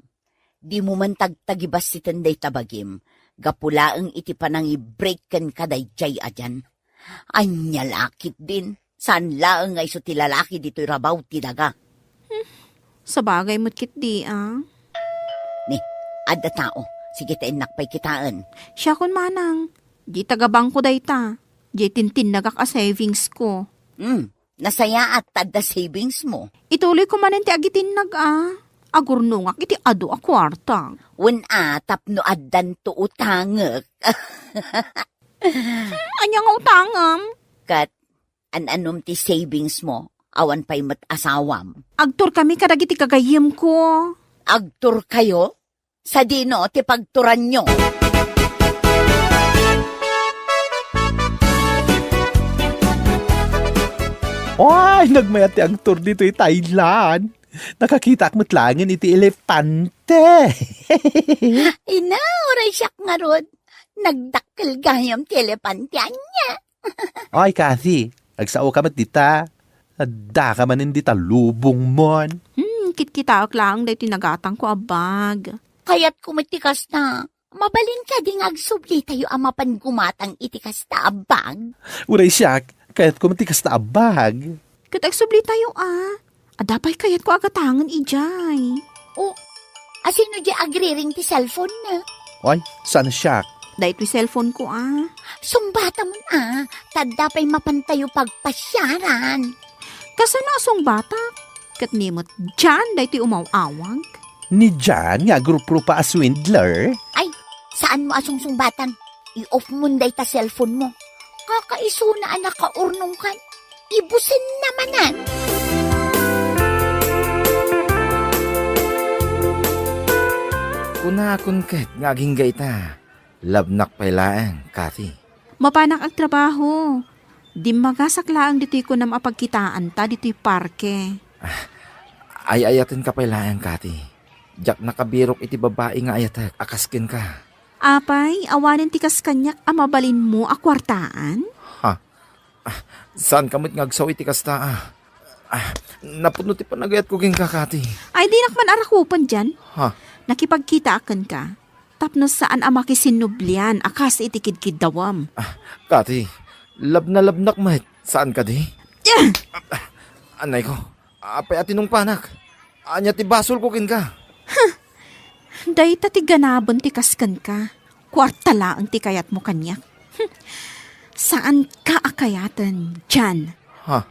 Dimo man tagtagibassiten dayta bagim, gapu laeng iti panangibreak kenka dayjay a Jan. Ania la ketdin, saan laeng nga isu ti lalaki ditoy rabaw ti daga. Hmm, sabagay met ketdi a. Ni, adda tao. Sige ta innak pay kitaen. Siakon manang, di taga-bangko dayta. Di tintinnagak a savings ko. Hmm, nasayaat ta adda savings mo. Ituloy ko manen ti agitinnag a. agurnongak iti adu a kuarta. Wen a, tapno addanto utangek. Hmm, ania nga utangem? Ket an-anom ti savings mo, awan pay met asawam. Agturkami kadagiti gagayyemko. Agturkayo? Sadino ti pagturanyo? Ay, nagmayat ti agtur ditoy Thailand. Nakakitaak met laengen iti elepante. Ina, uray siak ngarud. Nagdakkel gayam ti elepante ania. Ay, Kathy, agsaoka met dita. Addaka manen dita lubongmon. Hmm, kitkitaek laeng daytoy nagatangko a bag. Kayatko met ti kasta. Mabalin kadi nga agsublitayo a mapan gumatang iti kasta a bag? Uray siak, kayatko met ti kasta a bag. Ket agsublitayo a. Adda pay kayatko a gatangen idiay. O, asino di agriring ti cellphone na? Oy, saan siak? Daytoy cellphone ko a. Sungbatamon a, ta adda pay mapantayo pagpasiaran. Kasano a sungbatak? Ket ni met Jan daytoy umaw-awag? Ni Jan nga agruprupa a swindler? Ay, saan mo a sungsungbatan. I-off mon dayta cellphone mo. Kakaisuna a nakaurnongkan. Ibusenna manen. Kunakon ket nga agingga ita. Labnak pay laeng, Kathy. Mapanak agtrabaho. Dimmagasak laeng ditoy kunam a pagkitaanta ditoy parke. Ah, ay-ayatenka pay laeng, Kathy. Diak nakabirok iti babai nga ayatek a kas kenka. Apay, awanen ti kas kaniak a mabalinmo a kuartaan? Ha? Ah, saanka met nga agsao iti kasta, ah. Ah, napudno ti panagayatko kenka, Kathy. Ay, dinak man arakupen dian. Ha? Nakipagkitaak kenka. Tapno saan a makisinnublian a kas iti kidkiddawem. Ah, Kathy, labnalabnak met, saan kadi? Ah! Ah, anay ko, apay a tinungpanak? Ania ti basolko kenka? Huh! Dayta ti ganaben ti kas kenka. Kuarta laeng ti kayatmo kaniak. Hmm. Saanka a kayaten, Jan. Ha?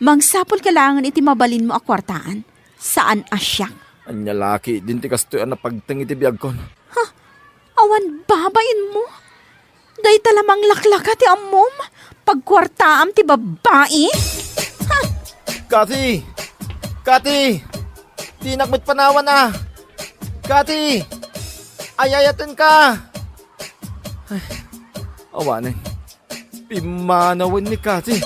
Mangsapulka laengen iti mabalinmo a kuartaan. Saan a siak. Ania la ketdin ti kastoy a napagteng iti biagkon? Ha? Awan babainmo? Dayta la manglaklaka ti ammom? Pagkuartaam ti babbai? Ha? Kathy! Kathy! Dinak met panawan a! Kathy! Ay-ayatenka! Ay, awanen. Pimmanawen ni Kathy.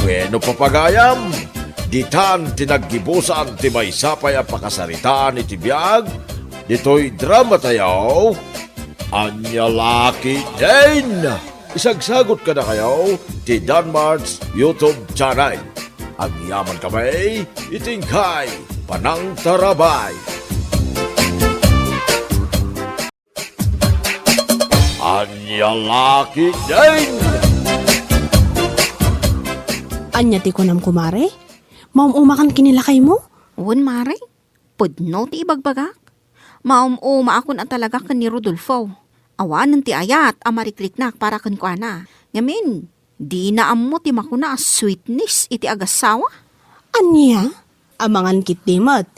Bueno, papagayam, ditan ti naggibusan ti maysa pay a pakasaritaan iti biag ditoy dramatayo, Ania La Ketdin! Isagsagut kadakayo ti Danmart's YouTube channel. Agyamankami iti inkay panangtarabay. Ania La Ketdin! Ania ti kunam, kumare? Maum-umakan ken ni lakaymo? Wen, mare. Pudno ti ibagbagak. Maum-umaakon a talaga ken ni Rodolfo. Awanen ti ayat a marikriknak para kenkuana. Ngamin, dina ammo ti makuna a sweetness iti agasawa. Ania? Amangan ketdi met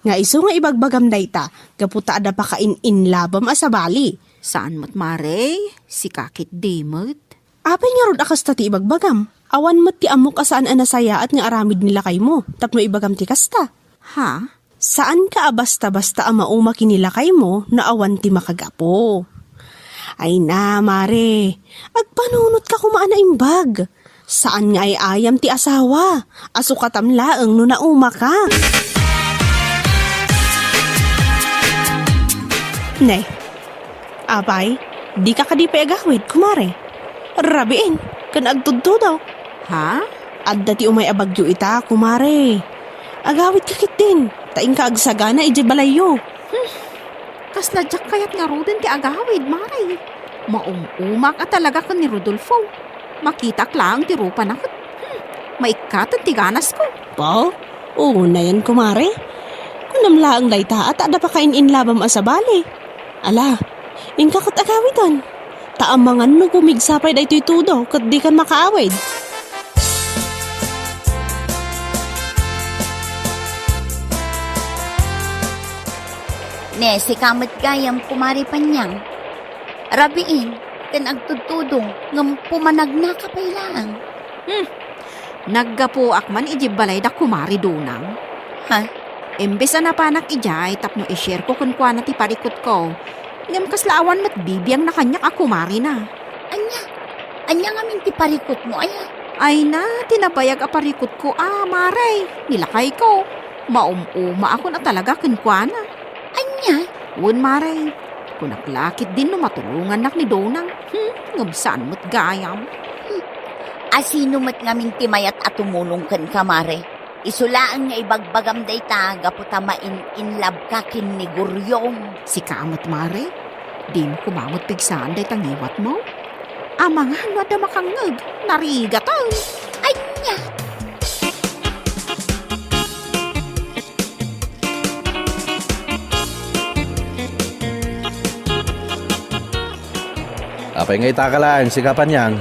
nga isu nga ibagbagam dayta gapu ta adda pakain-inlabam a sabali. Saan met, mare, sika ketdi met. Apay ngarud a kasta ti ibagbagam? Awan met ti ammok a saan a nasayaat nga aramid ni lakaymo tapno ibagam ti kasta. Ha? Saanka a basta-basta a mauma ken ni lakaymo no awan ti makagapu. Ay na, mare, agpanunotka koma a naimbag. Saan nga ay-ayam ti asawa a sukatam laeng no naumaka. Ne, apay, dika kadi pay agawid, kumare? Rabiin, ken agtudtudo. Ha? Adda ti umay a bagyo ita, kumare. Agawidka ketdin, ta inka agsagana idiay balayyo. Hmm. Kasla diak kayat ngaruden ti agawid, mare. Maum-umak a talaga ken ni Rodolfo. Makitak laeng ti rupana ket, hmm, maikkaten ti ganasko. Ba? Unayen, kumare. Kunam laeng dayta a ta adda pakain-inlabam a sabali. Ala, inka ket agawiden. Ta amangan no pumigsa pay daytoy tudo ket dikan makaawid. Ne, sika met gayam, Kumare Panyang. Rabiin, ken agtudtudo, ngem pumanagnaka pay laeng. Hmm, naggapuak man idiay balayda, Kumare Donang. Ha? Imbes a napanak idiay tapno i-share ko kenkuana ti parikutko, ngem kasla awan met bibiangna kaniak a kumarena. Ania? Ania ngamin ti parikutmo, aya? Ay na, ti nabayag a parikutko a, Mare, ni lakayko. Maum-umaakon a talaga kenkuana. Ania? Wen, Mare. Kunak la ketdin no matulongannak ni Donang. Hmm, ngem saan met gayam. Hmm. A, sino met ngamin ti mayat a tumulong kenka, Mare? Isu laeng nga ibagbagam dayta gapu ta main-in love ka ken ni Guryong. Sika met, Mare? Dimo koma met pigsaan dayta ngiwatmo? Amangan no adda makangngeg, narigaten. Ania? Apay nga itaka laeng, sika Panyang?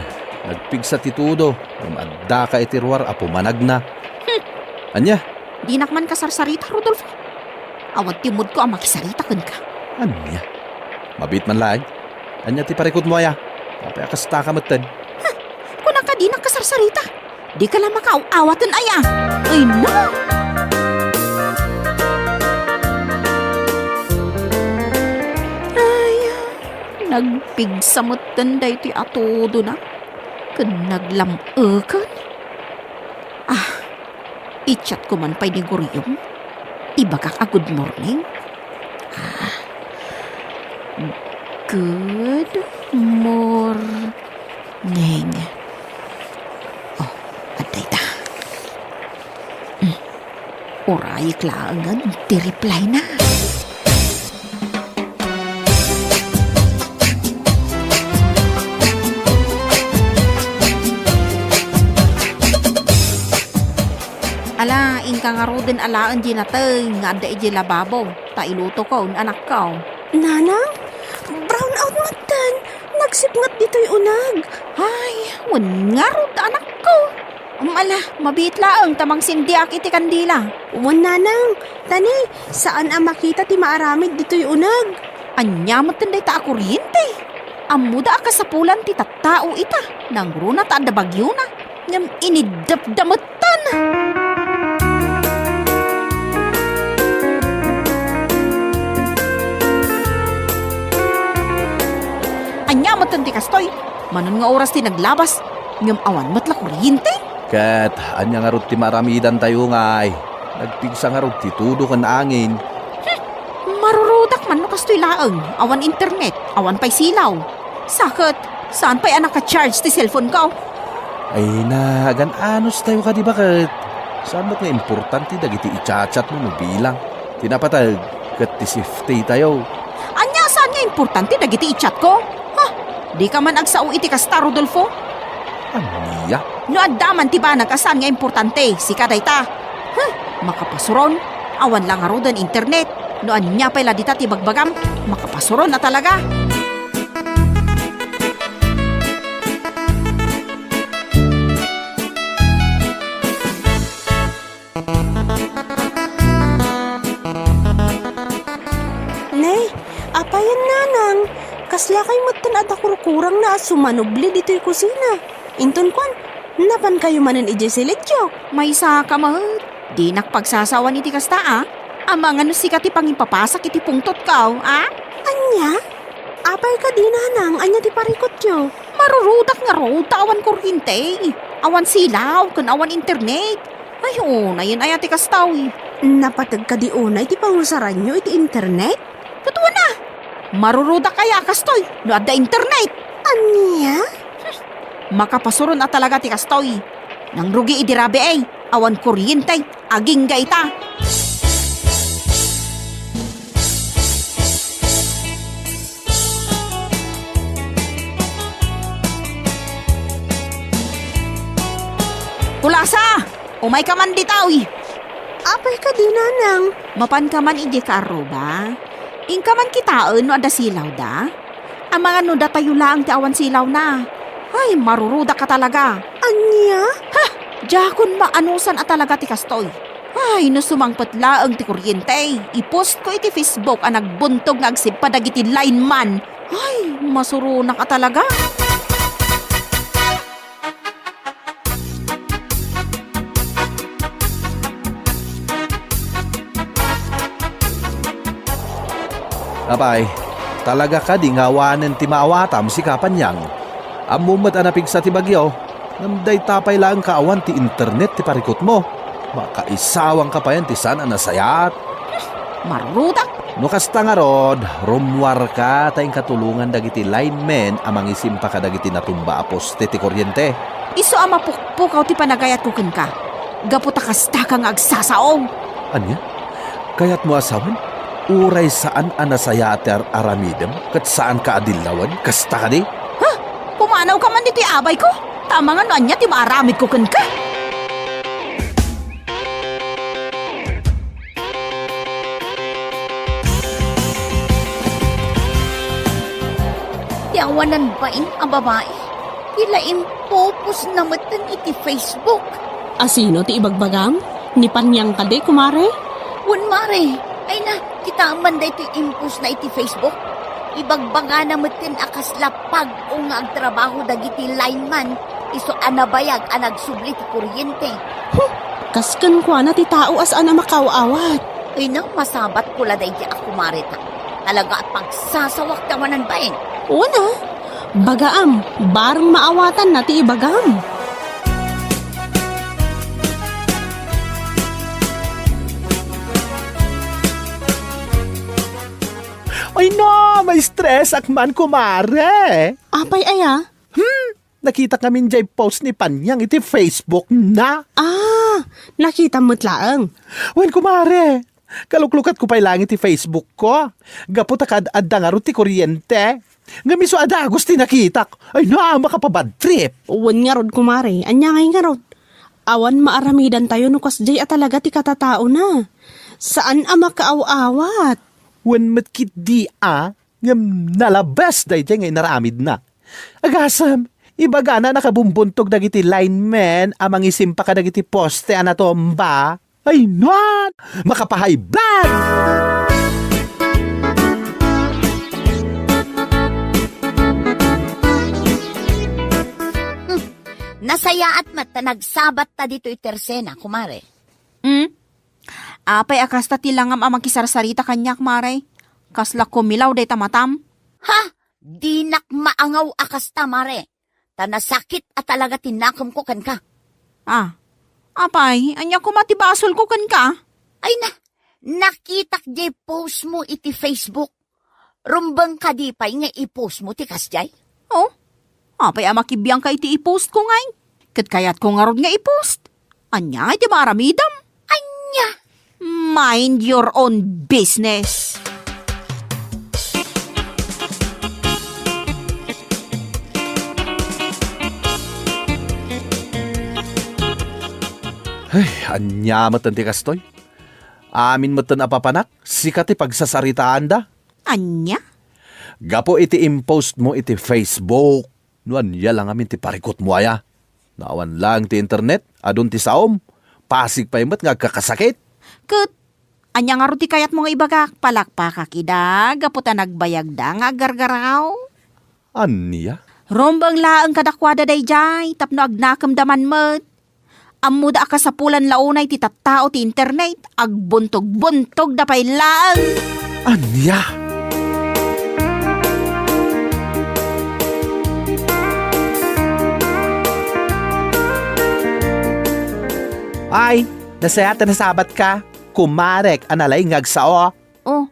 Nagpigsa ti tudo, ngem addaka iti ruar a pumanagna. Hmm. Ania? Dinak man kasarsarita, Rodolfo. Awan timmudko a makisarita kenka. Ania? Mabiit man laeng. Ania ti parikutmo aya? Apay a kastaka metten? Huh! Kunanka dinak kasarsarita. Dika la makaaw-awaten aya. Ay, no! Ay, nagpigsa metten daytoy a tudona ken naglam-eken. Ah, i-chat ko man pay ni Guryong. Ibagak a good morning. Ah, good morning. Oh, adda ita. Mm. Urayek laengen ti reply na. Ala, inka ngaruden alaen di nateng nga adda idiay lababo, ta ilutoko, anakko. Nanang, brown out metten. Nagsipnget ditoy uneg. Ay, wen ngarud, anakko. Ala, mabiit laeng ta mangsindiak iti kandila. Wen, Nanang, ta ne, saan a makita ti maaramid ditoy uneg. Ania metten dayta a kuryente? Ammoda a kasapulan ti tattao ita, nangruna ta adda bagiona, ngem iniddepda metten. Ania metten ti kastoy? Manon nga oras ti naglabas, ngem awan met la kuryente? Ket ania ngarud ti maaramidantayo ngay? Nagpigsa ngarud ti tudo ken angin. Hmm, marurudak man no kastoy laeng, awan internet, awan pay silaw. Sa ket, saan pay a naka-charge ti cellphone ko? Ay na, agan-anos tayo kadi baket. Saan met nga importante dagiti i-chat-chat mo no bilang? Ti napateg, ket ti safety tayo. Ania saan nga importante dagiti i-chat ko? Ha? Dika man agsao iti kasta, Rodolfo? Ania? No adda man ti banag a saan nga importante, sika dayta. Huh, makapasuron. Awan la ngaruden internet. No ania pay la dita ti bagbagam, makapasuron a talaga. Ne, apayen, Nanang? Kaslakay metten a dakurkurangna a sumanubli ditoy kusina. Inton kuan, napankayo manen idiay silityo? Maysaka met. Dinak pagsasawan iti kasta, a. Amangan no sika ti pangipapasak iti pungtotko, a? Ania? Apay kadi, Nanang? Ania ti parikutyo? Marurudak ngarud ta awan kuryente, awan silaw, ken awan internet. Ay, unayen aya ti kastoy. Napateg kadi unay ti pangusaranyo iti internet? Ket wen a, marurudak aya a kastoy no adda internet? Ania? Hmm, makapasuron a talaga ti kastoy. Nangrugi idi rabii, awan kuryente, agingga ita. Kulasa! Umayka man ditoy! Apay kadi, Nanang? Mapanka man idiay kaarruba? Inka man kitaen no adda silawda? Amangan no datayo laeng ti awan silawna. Ay, marurudak ka talaga. Ania? Ha! Diakon maanusan a talaga ti kastoy. Ay, no sumangpet laeng ti kuryente, i-post ko iti Facebook a nagbuntog nga agsimpa dagiti lineman. Ay, masuronak a talaga. Apay, talaga kadi nga awanen ti maawatam, sika Panyang? Ammom met a napigsa ti bagyo, ngem dayta pay laeng nga awan ti internet ti parikutmo. Makaisawangka payen ti saan a nasayaat. Marudak! No kasta ngarud, rummuarka ta inkatulongan dagiti linemen a mangisimpa kadagiti natumba a poste ti kuryente. Isu a mapukpukaw ti panagayatko kenka, gapu ta kastaka nga agsasao. Ania? Kayatmo a sawen? Uray saan a nasayaat ti ar-aramidem ket saanka a dillawen? Kasta kadi? Ha? Pumanawka man ditoy abayko? Ta amangan no ania ti maaramidko kenka? Ti awanan bain a babai, ti la impupos na metten iti Facebook. A sino ti ibagbagam? Ni Panyang kadi, kumare? Wen, mare. Ay na, kitaem man daytoy impos na iti Facebook. Ibagbagana metten a kasla pag-o nga agtrabaho dagiti lineman, isu a nabayag a nagsubli ti kuryente. Huh! Kas kenkuana ti tao a saan a makaaw-awat. Ay na, masabatko la daydi a kumare ta. Talaga a pagsasawak ti awanan bain. Wen a, bagaam, bareng maawatanna ti ibagam. Ay na, ma-stress ak man, kumare. Apay aya? Hmm, nakitak ngamin jay post ni Panyang iti Facebook na. Ah, nakitam met laeng. Wen, kumare, kaluklukatko pay laeng iti Facebook ko. Gapu ta kad-adda ngarud ti kuryente. Ngem isu a dagus ti nakitak. Ay na, makapabad trip. Wen ngarud, kumare, ania ngay ngarud? Awan maaramidantayo no kasjay a talaga ti katataona. Saan a makaaw-awat. Wen met ketdi a, ngem nalabes daydiay nga inaramidna. Agasem, ibagana a nakabumbuntog dagiti linemen a mangisimpa kadagiti poste a natumba. Ay, nuan! Makapa-high blood! Hmm. Nasayaat met ta nagsabatta ditoy Tersena, kumare. Hmm? Apay a kasta ti langam a makisarsarita kaniak, mare? Kasla kumilaw dayta matam? Ha? Dinak maangaw a kasta, mare. Ta nasakit a talaga ti nakemko kenka. Ah, apay, ania koma ti basolko kenka? Ay na, nakitak jay post mo iti Facebook. Rumbeng kadi pay nga i-post mo ti kasjay? Oh, apay a makibiangka iti i-post ko ngay? Ket kayatko ngarud nga i-post. Ania ngay ti maaramidem? Ania? Mind your own business. Ay, ania met ti kastoy? Amin met a papanak, sika ti pagsasaritaanda. Ania? Gapu iti impost mo iti Facebook, no ania la ngamin ti parikut mo aya? No awan laeng ti internet, adun ti saom, pasig pay met nga agkakasakit. Ket ania ngarud ti kayat mo nga ibagak? Palakpakak ida gapu ta nagbayagda nga aggargaraw. Ania? Rumbeng laeng kadakuada daydiay tapno agnakemda man met. Ammoda a kasapulan la unay ti tattao ti internet, agbuntog-buntogda pay laeng. Ania? Ay, nasayaat a nasabatka, kumarek a nalaing nga agsao. Oh,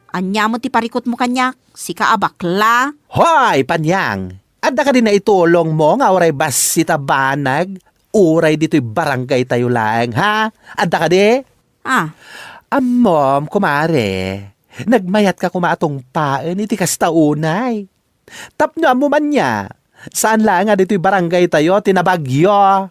ania met ti parikutmo kaniak, sika a bakla? Hoy, Panyang! Adda kadi naitulongmo nga uray bassit a banag, uray ditoy barangaytayo laeng, ha? Adda kadi? Ah. Ammom, kumare, nagmayatka koma a tungpaen iti kasta unay. Tapno ammom ania, saan laeng a ditoy barangaytayo ti nabagyo.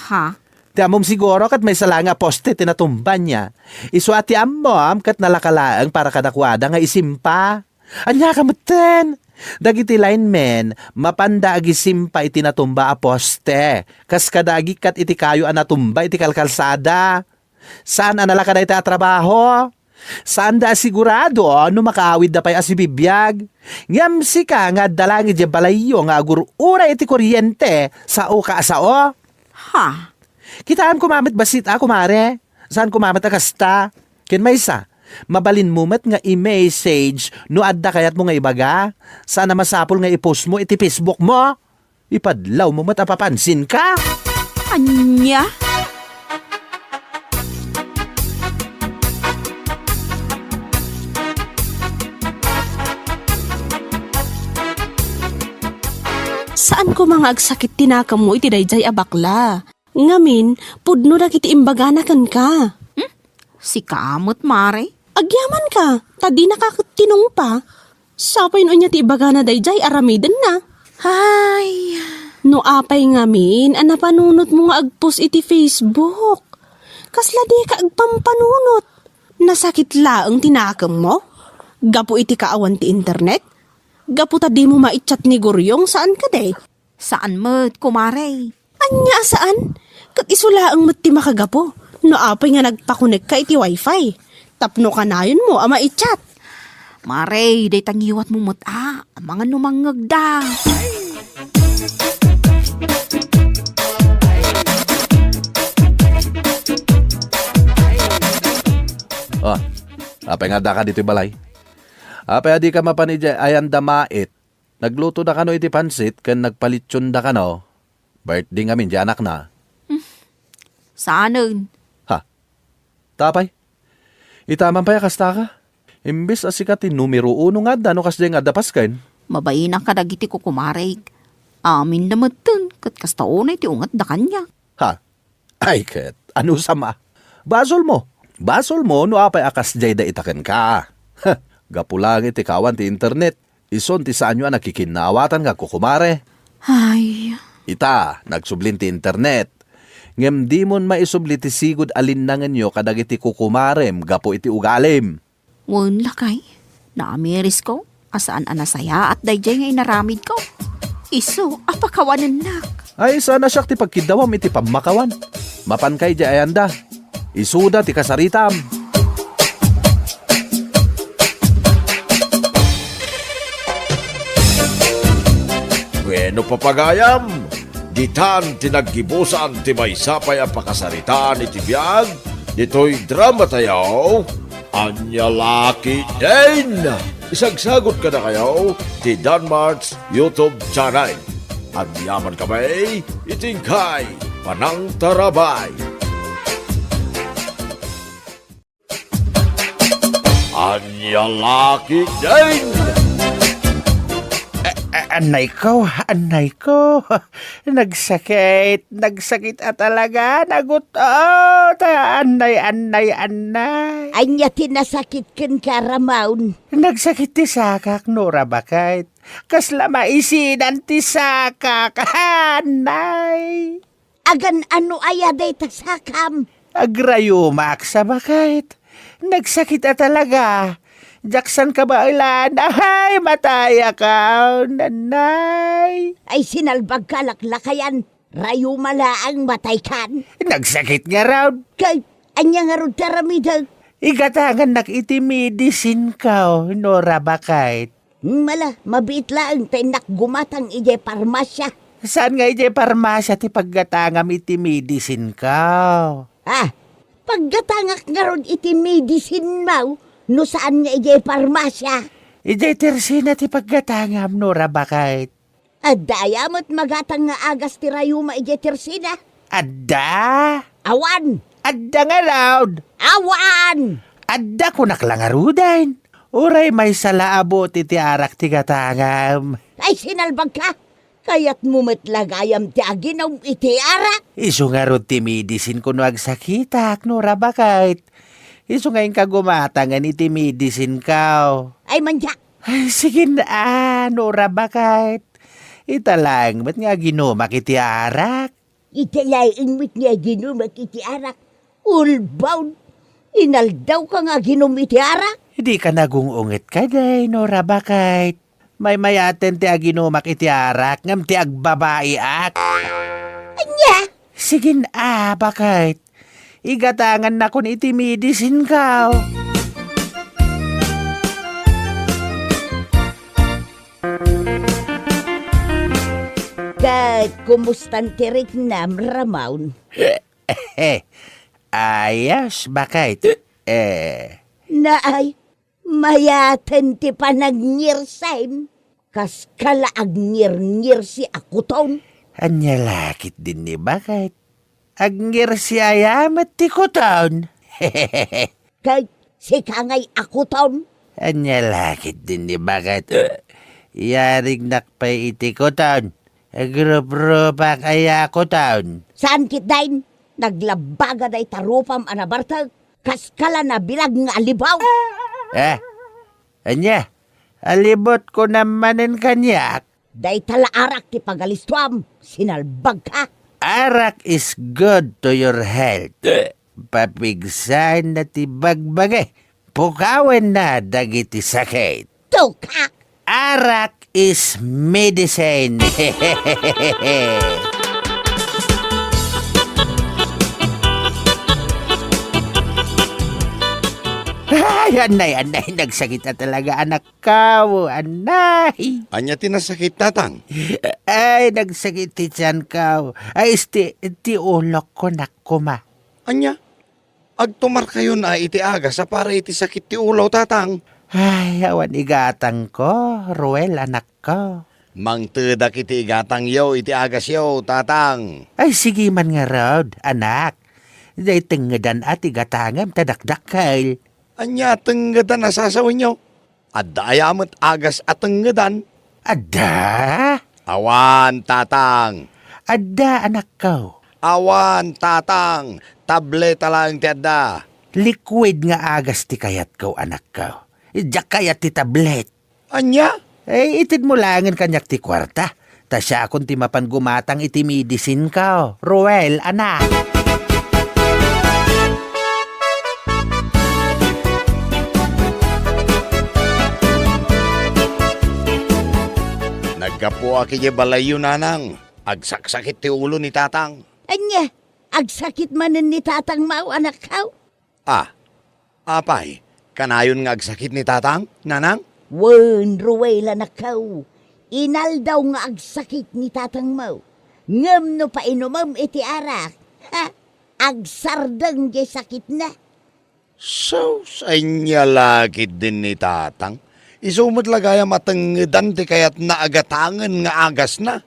Ha? Ti ammom siguro ket maysa laeng a poste ti natumba nia. Isu a ti ammom ket nalaka laeng para kadakuada nga isimpa. Ania ka metten? Dagiti linemen, mapanda agisimpa iti natumba a poste, kas kada agikkat iti kayo a natumba iti kalkalsada. Saan a nalaka dayta a trabaho? Saanda a sigurado no makaawidda pay a sibibiag. Ngem sika nga adda laeng idiay balayyo nga agur-uray iti kuryente, sao ka a sao? Ha? Kitaem koma met bassit a, kumare. Saan koma met a kasta. Ken maysa, mabalinmo met nga i-message no adda kayatmo nga ibaga. Saan a masapul nga i-post mo iti Facebook mo. Ipadlawmo met a papansinka. Ania? Saan koma nga agsakit ti nakemmo iti daydiay a bakla. Ngamin, pudno dagiti imbagana kenka. Hmm? Sika met, Mare? Agyamanka, ta dinaka ket tinungpa. Sapay no ania ti ibagana daydiay, aramidenna. Ay. No apay ngamin a napanunotmo nga agpost iti Facebook? Kasla dika agpampanunot. Nasakit laeng ti nakemmo? Gapu iti kaawan ti internet? Gapu ta dimo maichat ni Guryong, saan kadi? Saan met, kumare. Ania a saan? Ket isu laeng met ti makagapu no apay nga nagpakonekka iti wifi tapno kanayonmo a maichat. Mare, dayta ngiwatmo met a, amangan no mangngegda. Ah, apay nga addaka ditoy balay? Apay a dika mapan idiay ayanda mait? Naglutoda kano iti pansit ken nagpalitsionda kano. Birthday ngamin ti anakna. Saanen. Ha? Tapay? Ita man pay a kastaka? Imbes a sika ti numero uno nga adda no kasdiay nga adda pasken. Mabainka kadagiti kukumarek. Aminda metten ket kasta unay ti ungetda kaniak. Ha? Ay ket, anusam a? Basolmo. Basolmo no apay a kasdiayda ita kenka. Gapu laeng iti kaawan ti internet, isun ti saanyo a nakikinnaawatan nga kukumare. Ay. Ita, nagsublin ti internet. Ngem dimon maisubli ti sigud a linnangenyo kadagiti kukumarem gapu iti ugalim. Wen, lakay, naamirisko a saan a nasayaat daydiay nga inaramidko. Isu a pakawanennak. Ay, saan a siak ti pagkiddawam iti pammakawan. Mapanka idiay ayanda. Isuda ti kasaritam. Bueno, papagayam, ditan ti naggibusan ti maysa pay a pakasaritaan iti biag ditoy drama tayo, Ania La Ketdin! Isagsagut kadakayo ti Danmart's YouTube channel. Agyaman kami iti inkay panangtarabay. Ania La Ketdin! A-, a-, anayko, anayko. Nagsakit, nagsakit a talaga, nagut-, oh, ta-, anay, anay, anay. Ania ti nasakit kenka, Ramon? Nagsakit ti sakak, Nora, baket. Kasla maisinan ti sakak, anay. Agan-ano aya dayta sakam? Agrayomak sa baket. Nagsakit a talaga. Diak san kabaelan. Ay, matayaka, nanay. Ay, sinalbagka laklakayan. Rayuma laeng mataykan. Nagsakit ngarud. Kay, ania ngarud ti aramidek? Igatangannak iti medicinko, Nora, baket. Hmm, mala, mabiit laeng ta innak gumatang idiay parmasya. Saan nga idiay parmasya ti paggatangam iti medicinko? Ah, paggatangak ngarud iti medicinmo no saan nga idiay parmasya? Idiay tersina ti paggatangam, Nora, baket. Adda aya met magatang nga agas ti rayuma idiay tersina? Adda? Awan! Adda ngarud? Awan! Adda, kunak la ngaruden. Uray maysa la a bote ti arak ti gatangam. Ay, sinalbagka! Kayatmo met la gayam ti aginom iti arak? Isu ngarud ti medicinko no agsakitak, Nora, baket. Isu nga inka gumatangen iti medicinko. Ay, manyak! Ay, sige na, Nora, baket. Ita laeng met nga aginomak iti arak. Ita laeng met nga aginomak iti arak. Ulbaw! Inaldawka nga aginom iti arak? Dika nagung-unget kadi, Nora, baket. Maymayaten ti aginomak iti arak ngem ti agbabaiak. Ania? Sige na, baket. Igatangannakon iti medicinko. Ket kumustan ti riknam, Ramon? Ayos, bakit? Eh. Naay, mayaten ti panagngirsim. Kas kala agngirngirsi a kuton. Ania la ketdin ni bakit? Agngirsi aya met ti kuton. Ket sika ngay a kuton? Ania la ketdin ni bakit? Yarignak pay iti kuton. Agruprupak aya a kuton. Saan ketdin? Naglabaga dayta rupam a nabartek. Kas kala nabilag nga alibaw. Eh? Ania? Alibotko manen kaniak? Dayta la arak ti pagalistuam, sinalbagka. Arak is good to your health. Papigsaenna ti bagbagi. Pukawenna dagiti sakit. Tukak! Arak is medicine. Ay, anay, anay, nagsakit a talaga, anak. Kaw, anay. Ania ti nasakit, tatang? Ay, nagsakit ti tianko. Ay, isti, ti ulokko, nak, kuma. Ania? Agtumarkayon a iti agas a para iti sakit ti ulo, tatang? Ay, awan igatangko, Ruel, anakko. Mangtedak iti igatangyo iti agasyo, tatang. Ay, sige man ngarud, anak. Dayta tengngedan a ti gatangem ta dakdakkel. Ania a tengngedan a sasawenyo? Adda aya met agas a tengngedan? Adda? Awan, tatang. Adda, anakko. Awan, tatang. Tableta laeng ti adda. Liquid nga agas ti kayatko, anakko. Diak kayat ti tablet. Ania? Eh, itedmo laengen kaniak ti kuarta. Ta siakon ti mapan gumatang iti medicinko, Ruel, anak. Naggapuak idiay balayyo, nanang. Agsaksakit ti ulo ni tatang. Ania? Agsakit manen ni tatang, mao, anakko? Ah, apay, kanayon nga agsakit ni tatang, nanang? Wen, Ruel, anakko. Inaldaw nga agsakit ni tatangmo. Ngem no painumem iti arak, ha, agsardeng diay sakitna. Sus, ania la ketdin ni tatang? Isu met la gayam a tengngedan ti kayatna a gatangen nga agasna.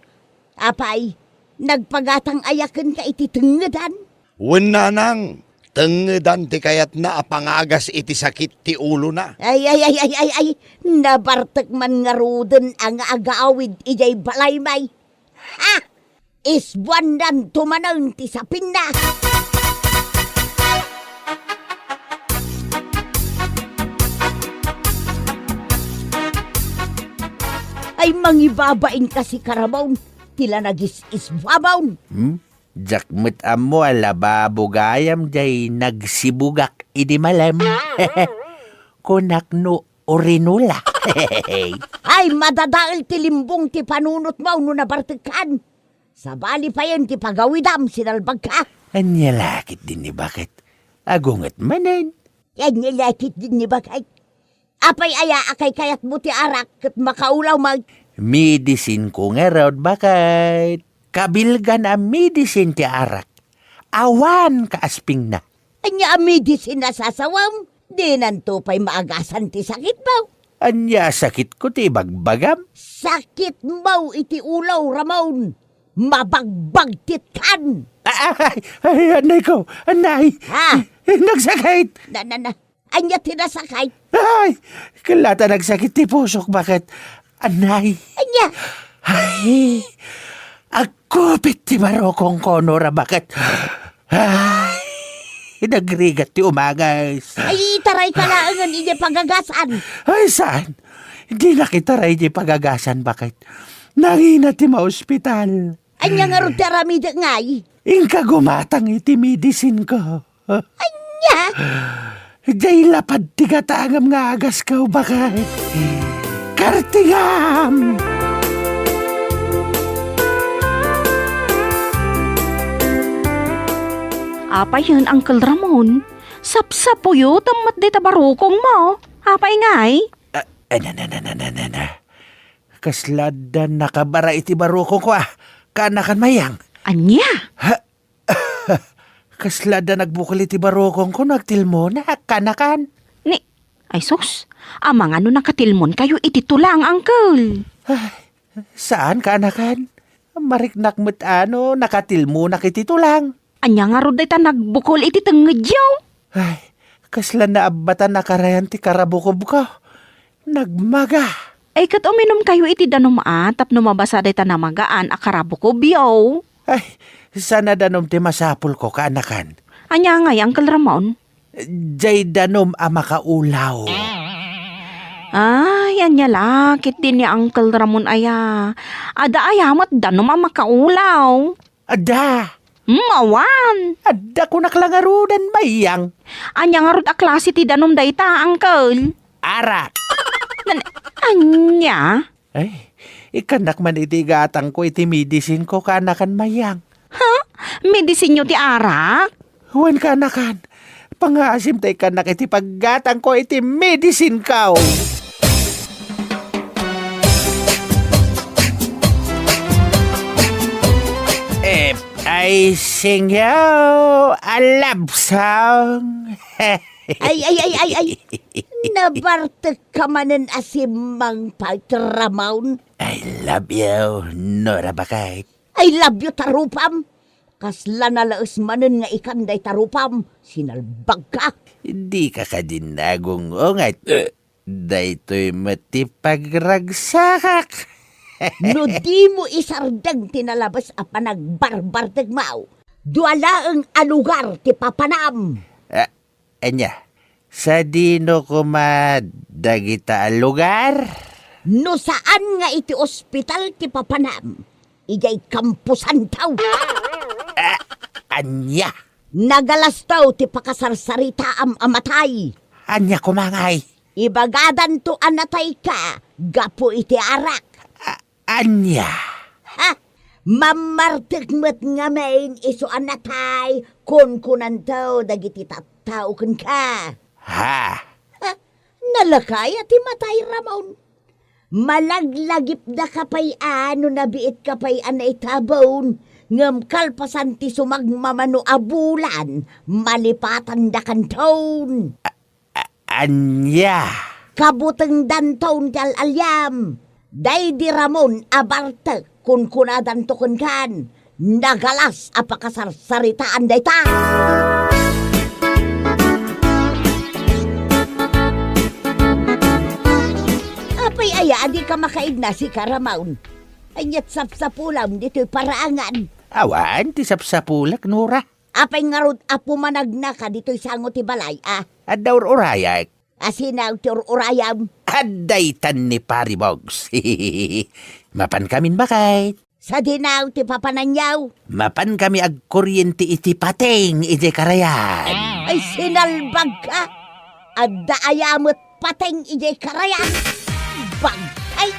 Apay, nagpagatang aya kenka iti tengngedan? Wen, nanang, tengngedan ti kayatna a pangagas iti sakit ti ulona. Ay, ay, ay, ay, ay, ay, nabartek man ngaruden a nga agawid idiay balaymi. Ha! Isbuannanto manen ti sapinna. Ay, mangibabain kasi, Ramon, ti la nagis-isbuamon. Hmm? Diak met ammo a lababo gayam diay nagsibugak idi malem. Kunak no urinola. Ay, madadael ti limbong ti panunotmo no nabartekkan. Sabali payen ti pagawidam, sinalbagka. Ania la ketdin ni bakit? Agunget manen. Ania la ketdin ni bakit? Apay aya a kaykayatmo ti arak ket makaulaw met? Medicinko ngarud, bakit? Kabilgan a medicine ti arak. Awan kaaspingna. Ania a medicine a sasawem? Dinanto pay maagasan ti sakitmo. Ania a sakitko ti ibagbagam? Sakitmo iti ulo, Ramon. Mabagbagtitkan. Ay, ay, anay ko, anay. Ha? Nagsakit. Na, na, na. Ania ti nasakit? Ay, kella ta nagsakit ti pusok, bakit? Anay. Ania? Ay, agkupit ti barukongko, Nora, bakit? Ay, nagrigat ti umagas. Ay, itarayka laengen idiay pagagasan. Ay, saan? Dinak itaray idiay pagagasan, bakit? Nangina ti maospital. Ania ngarud ti aramidek ngay? Inka gumatang iti medicinko. Ania? Diay lapad ti gatangem nga agasko, bakit? Kartingam! Apayen, Uncle Ramon? Sapsapuyo, tammet dayta barukongmo. Apay ngay? Ah, eh, na, na, na, na, na, na, na. Kasla adda nakabara iti barukongko, ah. Kaanakan, Mayang. Ania? Ha? Kasla adda nagbukol iti barukongko no agtilmonak, kaanakan. Ni, ay sus, amangan no nakatilmonkayo iti tulang, Uncle. Ay, saan, kaanakan. Mariknak met a no nakatilmonak iti tulang. Ania ngarud dayta nagbukol iti tengngedyo? Ay, kasla naabbatan a karayan ti karabukobko. Nagmaga. Ay, ket uminumkayo iti danum a tapno mabasa dayta namagaan a karabukobyo. Ay, saan a danum ti masapulko, kaanakan. Ania ngay, Uncle Ramon? Jay danum a makaulaw. Ay, ania la, ket di ni Uncle Ramon aya. Adda aya met danum a makaulaw? Adda. Hmm, awan. Adda, kunak la ngaruden, Mayang. Ania ngarud a klase ti danum dayta, Uncle? Arak. Nan-, ania? Ay, ikkannak man iti gatangko iti medicineko, kaanakan, Mayang. Ha? Medicinyo ti arak? Wen, kaanakan. Pangaasim ta ikkannak iti paggatangko iti medicinko. If I sing you a love song. Ay, ay, ay, ay, ay. Nabartek ka manen a simmangpet, Ramon. I love you, Nora Bakay. I love you, tarupam. Kasla nalaes manen nga ikan dayta rupam. Sinalbagka. Dika kadi nagung-unget. Eh, daytoy met ti pagragsakak. No dimo isardeng ti nalabes a panagbarbartegmo, dua laeng a lugar ti papanam. Ah, ania? Sadino koma dagita a lugar? No saan nga iti ospital ti papanam, idiay kamposanto. Ah, ania? Nagalasto ti pakasarsaritaam a matay. Ania koma ngay? Ibagadanto a natayka gapu iti arak. Ah, ania? Ha? Mammartek met ngamin isu a natay, kunkunanto dagiti tattao kenka. Ha? Ha? Nalaka aya ti matay, Ramon? Malaglagipdaka pay a no nabiitka pay a naitabon, ngem kalpasan ti sumagmamano a bulan, malipatandakanton. A-, ania? Kabutengdanton ti al-aliam. Daydi Ramon a bartek, kunkunadanto kenkan, nagalas a pakasarsaritaan dayta. Apay aya a dika makaigna, sika, Ramon? Ania't sapsapulam ditoy paraangan? Awan ti sapsapulek, Nora. Apay ngarud a pumanagnaka ditoy sango ti balay, a? Adda ur-urayak. Asino ti ur-urayam? Adda itan ni Pari Bogs. Mapankamin, Bakay. Sadino ti papananyo? Mapankami agkoriente iti pateng idiay karayan. Ay, sinalbagka! Adda aya met pateng idiay karayan? Bagkay!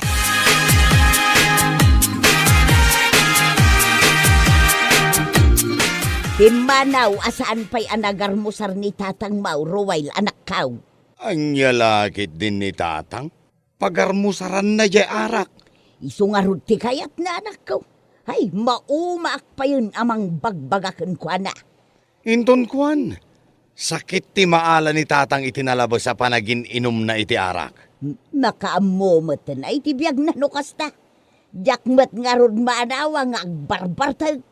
Pimmanaw a saan pay a nagarmusar ni tatangmo, Ruel, anakko. Ania la ketdin ni tatang? Pagarmusaranna jay arak. Isu ngarud ti kayatna, anakko. Ay, maumaak payen a mangbagbaga kenkuana. Inton kuan, sakit ti maala ni tatang iti nalabes a panagin-inumna iti arak. M-, makaammo met iti biagna no kasta. Diak met ngarud maanawa nga agbarbartek.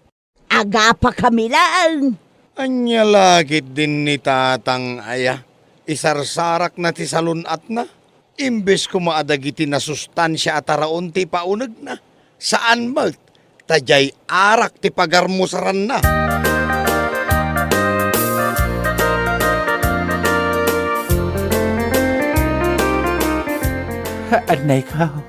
Agapakami laeng. Ania la ketdin ni tatang aya? Isarsarakna ti salun-atna. Imbes koma a dagiti nasustansia a taraon ti ipaunegna, saan met, ta jay arak ti pagarmusaranna. Annayko,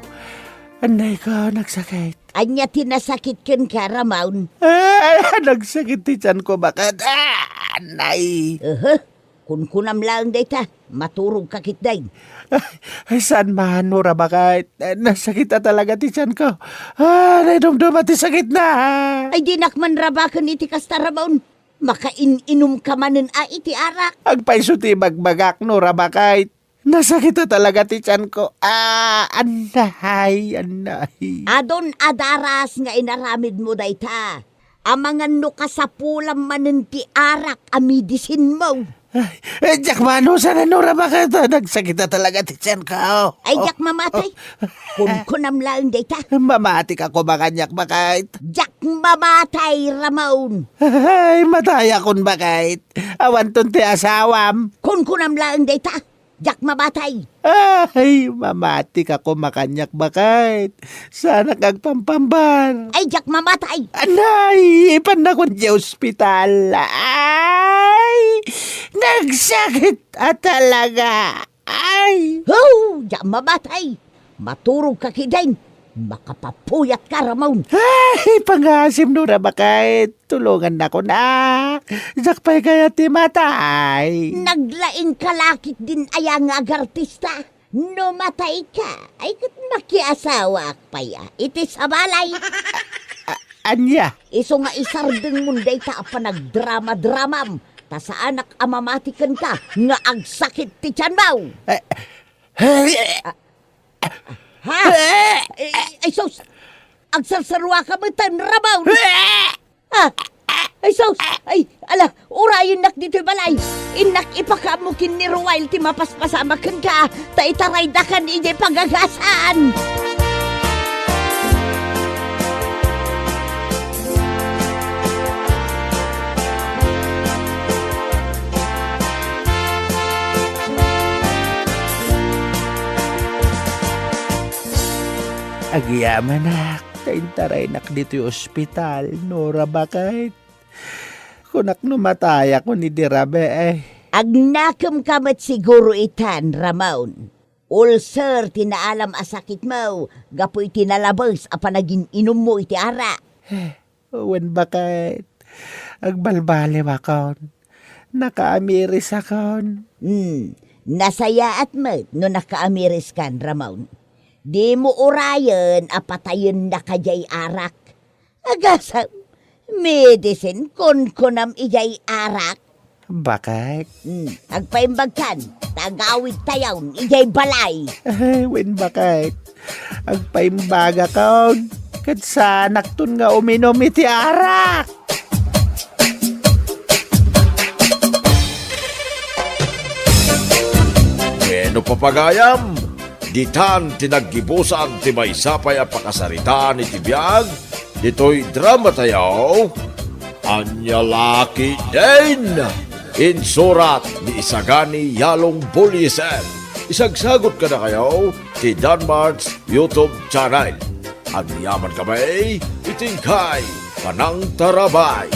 annayko, nagsakit. Ania ti nasakit kenka, Ramon? Ah, nagsakit ti tianko, baket. Ah, nay. Aha. Kunkunam laeng dayta, maturogka ketdin. Ay, saan man, Nora, baket. Ah, nasakit a talaga ti tianko. Ah, naidumduma ti sakitna. Ay, dinak man rabaken iti kasta, Ramon. Makain-inumka manen a iti arak. Agpayso ti ibagbagak, Nora Bakayt. Nasakit a talaga ti tianko. Ah, anay, anay. Adun a daras nga inaramidmo dayta. Amangan no kasapulam manen ti arak a medisinmo. Ay, eh, diak manusan, Nora Bakayt, nagsakit a talaga ti tianko. Ay, diak mamatay. Kunkunam laeng dayta. Mamatika koma kaniak, Bakayt. Diak mamatay, Ramon. Ay, matayakon, Bakayt. Awanton ti asawam. Kunkunam laeng dayta. Diak mamatay. Ay, mamatika koma kaniak, Bakayt. Saanak agpampambar. Ay, diak mamatay. Anay, ipannakon diay ospital. Ay, nagsakit a talaga. Ay. Ho, diak mamatay. Maturogka ketdin. Makapapuyatka, Ramon. Ay, pangasim, Nora Bakayt. Tulongannakon a. Diak pay kayat ti matay. Naglaingka la ketdin aya nga agartista? No matayka, ay ket makiasawaak pay a iti sabali. A-, ania? Isu nga isardengmon dayta a panagdrama-dramam, ta saanak a mamati kenka nga agsakit ti tianmo. Eh, eh, Ha? Ay, ay, sus! Agsarsaruaka metten, Ramon! Ah! Ay, sus! Ay, ala, urayennak ditoy balay! Innak ipakaammo ken ni Ruel ti mapaspasamak kenka, ta itaraydakan idiay pagagasan! Agyamanak, ta intaraynak ditoy ospital, Nora Bakayt. Kunak no matayakon idi rabii. Agnakemka met siguro itan, Ramon. Ulcer ti naalam a sakitmo gapu iti nalabes a panagin-inummo iti arak. Wen, Bakayt, agbalbaliwakon. Nakaamirisakon. Hmm, nasayaat met no nakaamiriskan, Ramon. Dimo urayen a patayennaka diay arak. Agasem, medicine, kunkunam idiay arak. Bakayt? Hmm, agpaimbagkan, ta agawidtayon idiay balay. Ay, wen, Bakayt. Agpaimbagakon, ket saanakton nga uminum iti arak. Wen no papagayam, ditan ti naggibusan ti maysa pay a pakasaritaan iti biag ditoy dramatayo. Ania la ketdin? Insurat ni Isagani Yalong Buliesen. Isagsagot kadakayo ti Danmart's YouTube channel. Agyamankami iti inkay panangtarabay.